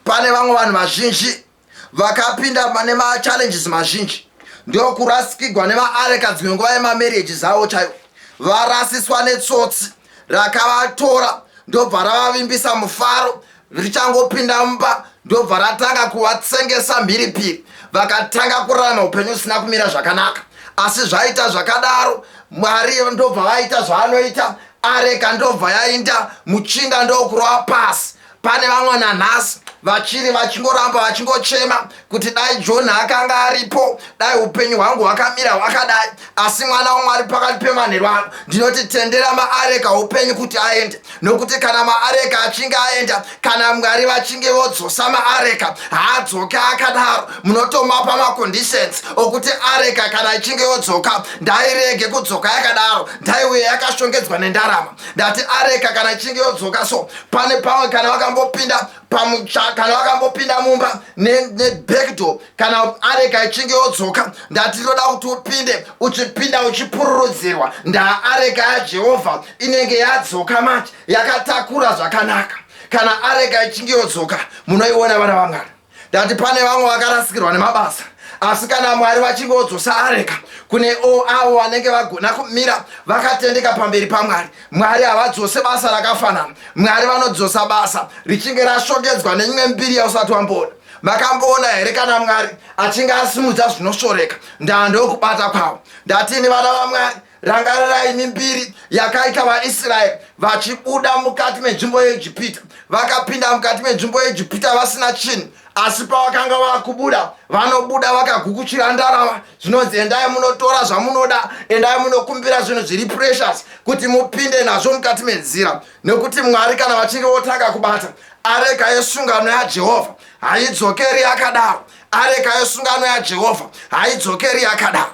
Pane vamwe vanhu vazhinji vakapinda nemachallenges mazhinji, ndokurasikigwa nemaareka, dzimwe nguva yemamarriages avo chaivo. Varasiswa netsotsi rakavatora, ndobva ravavimbisa mufaro. Richangopinda mumba, ndobva ratanga kuvatsengesa mhiripiri. Vakatanga kurarama upenyu usina kumira zvakanaka. Asi zvaita zvakadaro, Mwari ndobva vaita zvaanoita. Areka ndobva yainda, muchinda ndokurova pasi. Pane vamwe nanhasi vachiri vachingoramba vachingochema kuti dai John akanga aripo, dai upenyu hwangu hwakamira hwakadai. Asi mwana waMwari, pakati pemanheru ano ndinoti tendera maareka upenyu kuti aende, nokuti kana maareka achinge aenda, kana Mwari vachinge vodzosa maareka, haadzoke akadaro. Munotomapa maconditions okuti areka kana ichinge yodzoka, ndairege kudzoka yakadaro, ndaiuye yakashongedzwa nendarama. Ndati areka kana ichinge yodzoka, so pane pamwe kana vakambopinda pamucha, kana vakambopinda mumba nebackdoor, kana areka ichinge yodzoka, ndati toda kuti upinde, uchipinda uchipururudzirwa. Ndaareka yaJehovha inenge yadzoka manje yakatakura zvakanaka. Kana areka ichinge yodzoka, munoiona, vana vaMwari. Ndati pane vamwe vakarasikirwa nemabasa, asi kana Mwari vachinge vodzosa areka, kune o avo vanenge vagona kumira vakatendeka pamberi paMwari, Mwari havadzose basa rakafanana. Mwari vanodzosa basa richinge rashongedzwa neimwe mbiri yausati wamboona. Makamboona here kana Mwari achinge asimudza zvinosvoreka? Ndaa ndokubata kwavo. Ndatini, vana vaMwari, rangarirai mimbiri yakaita vaIsraeri vachibuda mukati menzvimbo yeIjipita. Vakapinda mukati menzvimbo yeIjipita vasina chinhu, asi pavakanga vakubuda, vanobuda vakagukuchira ndarama. Zvinonzi endai munotora zvamunoda, endai munokumbira zvinhu zviri precious kuti mupinde nazvo mukati menzira, nekuti Mwari kana vachinge votanga kubata, areka yesungano yaJehovha haidzokeri yakadaro. Areka yesungano yaJehovha haidzokeri yakadaro.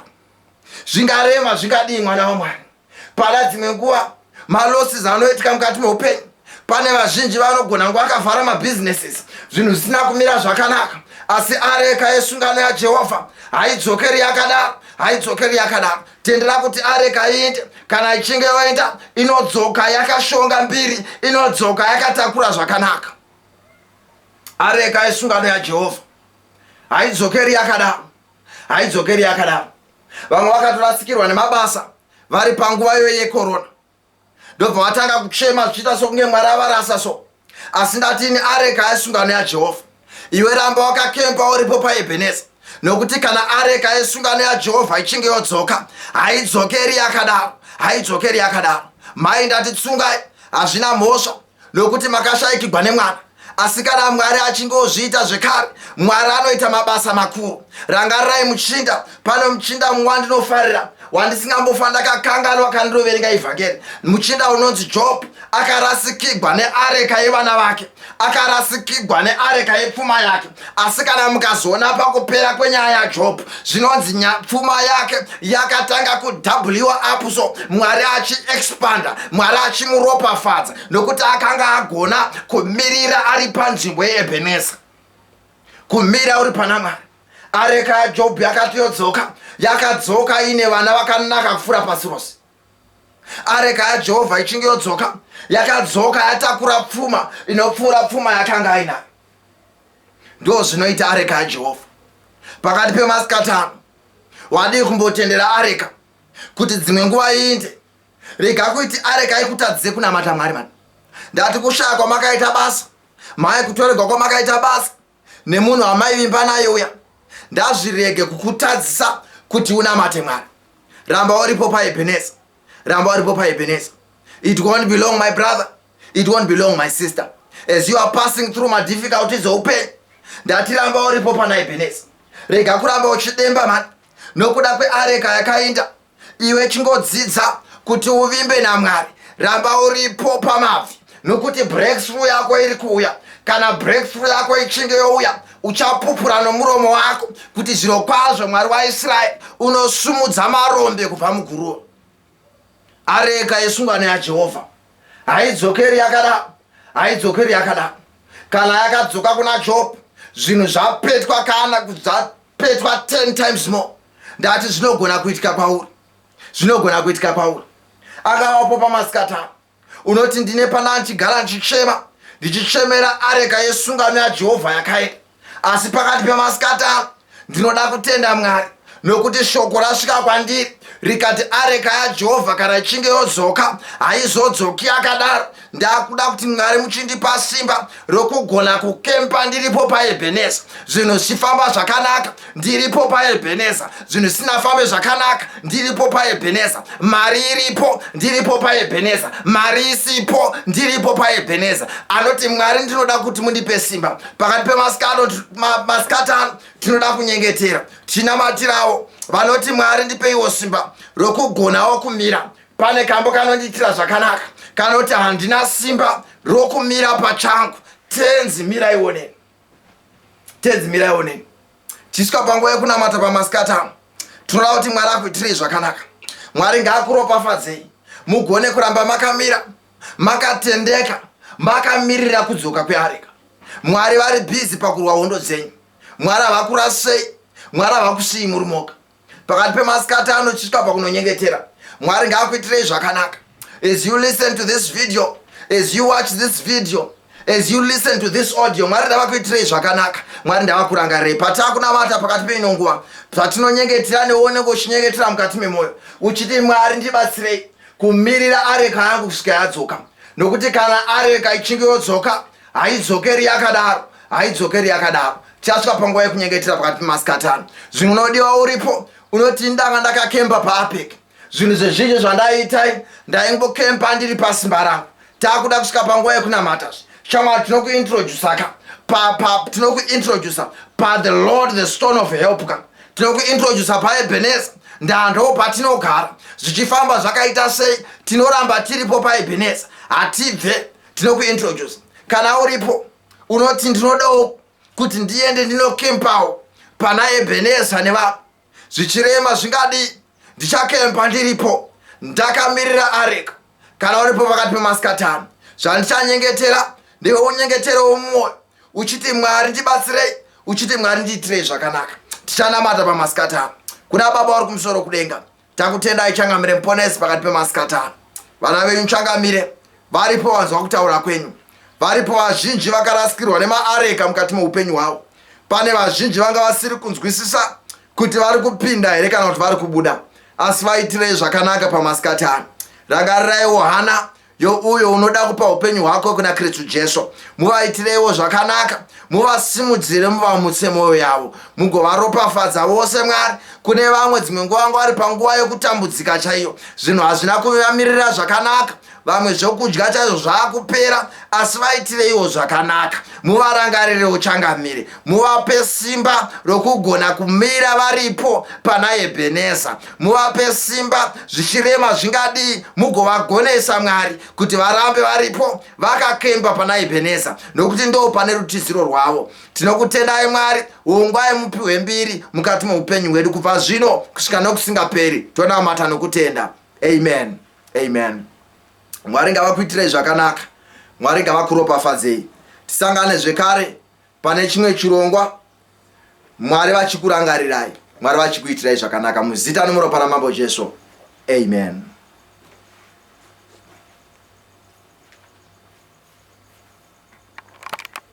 Zvingarema zvingadii, mwana waMwari, pana dzimwe nguva malosses anoitika mukati meupenyu. Pane vazhinji vanogona kunge vakavhara mabusinesses, zvinhu zvisina kumira zvakanaka, asi areka yesungano yaJehovha haidzokeri yakadaro, haidzokeri yakadaro. Tendera kuti areka iinde. Kana ichinge yoenda, inodzoka yakashonga mbiri, inodzoka yakatakura zvakanaka. Areka yesungano yaJehovha haidzokeri yakadaro, haidzokeri yakadaro. Vamwe vakatorasikirwa nemabasa vari panguva iyo yekorona, ndobva vatanga kuchema zvichiita sokunge Mwari avarasa. So asi ndatini, areka yesungano yaJehovha, iwe ramba wakakemba uripo paEbheneza, nokuti kana areka yesungano yaJehovha ichinge yodzoka, haidzokeri yakadaro, haidzokeri yakadaro. Mai, ndati tsungai, hazvina mhosva nokuti makashayikigwa nemwana, asi kana Mwari achinge ozviita zvekare, Mwari anoita mabasa makuru. Rangarirai muchinda. Pane muchinda mumwe wandinofarira, wandisingambofa ndakakanganwa kana ndinoverenga ivhangeri, muchinda unonzi Job. Akarasikigwa neareka yevana vake, akarasikigwa neareka yepfuma yake, asi kana mukazoona pakupera kwenyaya yaJob, zvinonzi pfuma yake yakatanga kudoubliwa up. So Mwari achiexpanda, Mwari achimuropafadza, nokuti akanga agona kumirira ari panzvimbo yeEbheneza. Kumira uri pana Mwari. Areka yaJobhu yakati yodzoka, yakadzoka ine vana vakanaka kupfuura pasi rose. Areka yaJehovha ichinge yodzoka, yakadzoka yatakura pfuma inopfuura pfuma yakanga ainayo. Ndo zvinoita areka yaJehovha. Pakati pemasikatano, wadii kumbotendera areka kuti dzimwe nguva iinde? Rega kuiti areka ikutadzise kunamata Mwari mani. Ndati kushaya kwamakaita basa mai, kutoregwa kwamakaita basa nemunhu amaivimba naye uya, ndazvirege kukutadzisa kuti unamate Mwari. Ramba uripo paEbheneza, ramba uripo paEbheneza. It won't be long, my brother. It won't be long, my sister. As you are passing through madifficulties eupenyu, ndati ramba uripo pana Ebeneza. Rega kuramba uchidemba mani nokuda kweareka yakainda. Iwe chingodzidza kuti uvimbe naMwari. Ramba uripo pamabvi, nokuti breakthrough yako iri kuuya. Kana breakthrough yako ichinge youya, Uchapupura nomuromo wako kuti zvirokwazvo Mwari waIsraeri unosumudza marombe kubva muguruva. Areka yesungano yaJehovha haidzokeri yakadaro, haidzokeri yakadaro. Kana yakadzoka kuna Job, zvinhu zvapetwa kana zvapetwa 10 times more. Ndati zvinogona kuitika kwauri, zvinogona kuitika kwauri. Akavapo pamasikatano Unoti ndine pana ndichigara ndichichema, ndichichemera areka yesungano yaJehovha yakaenda. Asi pakati pemasikati ano ndinoda kutenda Mwari nokuti shoko rasvika kwandiri rikati areka yaJehovha kana ichinge yodzoka haizodzoki yakadaro. Ndakuda kuti Mwari muchindipa simba rokugona kukempa ndiripo paEbheneza, zvinhu zvichifamba zvakanaka ndiripo paEbheneza, zvinhu zvisinafambe zvakanaka ndiripo paEbheneza, mari iripo ndiripo paEbheneza, mari isipo ndiripo paEbheneza. Anoti Mwari, ndinoda kuti mundipe simba pakati pemasikati ano. Tinoda kunyengetera tichinamatirawo vanoti Mwari ndipeiwo simba rokugonawo kumira. Pane kambo kanondiitira zvakanaka kanoti handina simba rokumira pachangu, tenzi miraiwo neni, tenzi miraiwo neni. Tisvika panguva yekunamata pamasikati ano, tinoda kuti Mwari akuitirei zvakanaka. Mwari ngaakuropafadzei mugone kuramba makamira makatendeka makamirira kudzoka kweareka. Mwari vari bhizi pakurwa hondo dzenyu. Mwari havakurasei, Mwari havakusii muri moga. Pakati pemasikati ano chisvika pakunonyengetera, Mwari ngaakuitirei zvakanaka. As you listen to this video, as you watch this video, as you listen to this audio, Mwari ndavakuitirei zvakanaka. Mwari ndavakurangarirei patakunamata pakati peino nguva patinonyengetera, newe unenge uchinyengetera mukati memwoyo uchiti Mwari ndibatsirei kumirira areka yangu kusvika yadzoka, nokuti kana areka ichinge yodzoka haidzokeri yakadaro, haidzokeri yakadaro. Tichasvika panguva yekunyengetera pakati pemasikati ano. Zvimwe unodiwa uripo unoti ndanga ndakakemba paAPEC, zvinhu zvezhinji zvandaiita ndaingokempa ndiri pasimba rangu. Takuda kusvika panguva yekunamata. Shamwari, tinokuintrodusa ka pa tinokuintrodusa pa the Lord the stone of help ka, tinokuintrodusa paEbheneza. Ndando patinogara zvichifamba zvakaita sei, tinoramba tiripo paEbheneza, hatibve. Tinokuintrodusa kana uripo unoti ndinodawo kuti ndiende ndinokempawo pana Ebeneza nevamwe, zvichirema zvingadii, ndichakempa ndiripo ndakamirira areka. Kana uripo pakati pemasikati ano, zvandichanyengetera ndiwe unyengeterewo mumwoyo uchiti Mwari ndibatsirei, uchiti Mwari ndiitirei zvakanaka. Tichanamata pamasikati ano. Kuna Baba vari kumusoro kudenga, takutendai changamire muponesi pakati pemasikati ano. Vana venyu changamire varipo vanzwa kutaura kwenyu, varipo vazhinji vakarasikirwa nemaareka mukati meupenyu hwavo. Pane vazhinji vanga vasiri kunzwisisa kuti vari kupinda here kana kuti vari kubuda, asi vaitirei zvakanaka pamasikati ano. Rangariraiwo hana youyo unoda kupa upenyu hwako kuna Kristu Jesu. Muvaitireiwo zvakanaka, muvasimudzire, muvamutse mwoyo yavo, mugovaropafadza vose. Mwari, kune vamwe dzimwe nguva vanga vari panguva yokutambudzika chaiyo, zvinhu hazvina kuvamirira zvakanaka, vamwe zvokudya chaizvo zvaakupera, asi vaitireiwo zvakanaka, muvarangarirewo changamire, muvape simba rokugona kumira varipo pana Ebheneza, muvape simba zvichirema zvingadii, mugovagonesa Mwari kuti varambe varipo vakakemba pana Ebheneza, nokuti ndo pane rutiziro rwavo. Tinokutendai Mwari, ungwai mupiwe mbiri mukati meupenyu hwedu kubva zvino kusvika nokusingaperi. Tonamata nokutenda, amen, amen. Mwari ngavakuitirei zvakanaka, Mwari ngavakuropafadzei. Tisangane zvekare pane chimwe chirongwa, Mwari vachikurangarirai, Mwari vachikuitirai zvakanaka, muzita nomuropa raMambo Jesu, amen.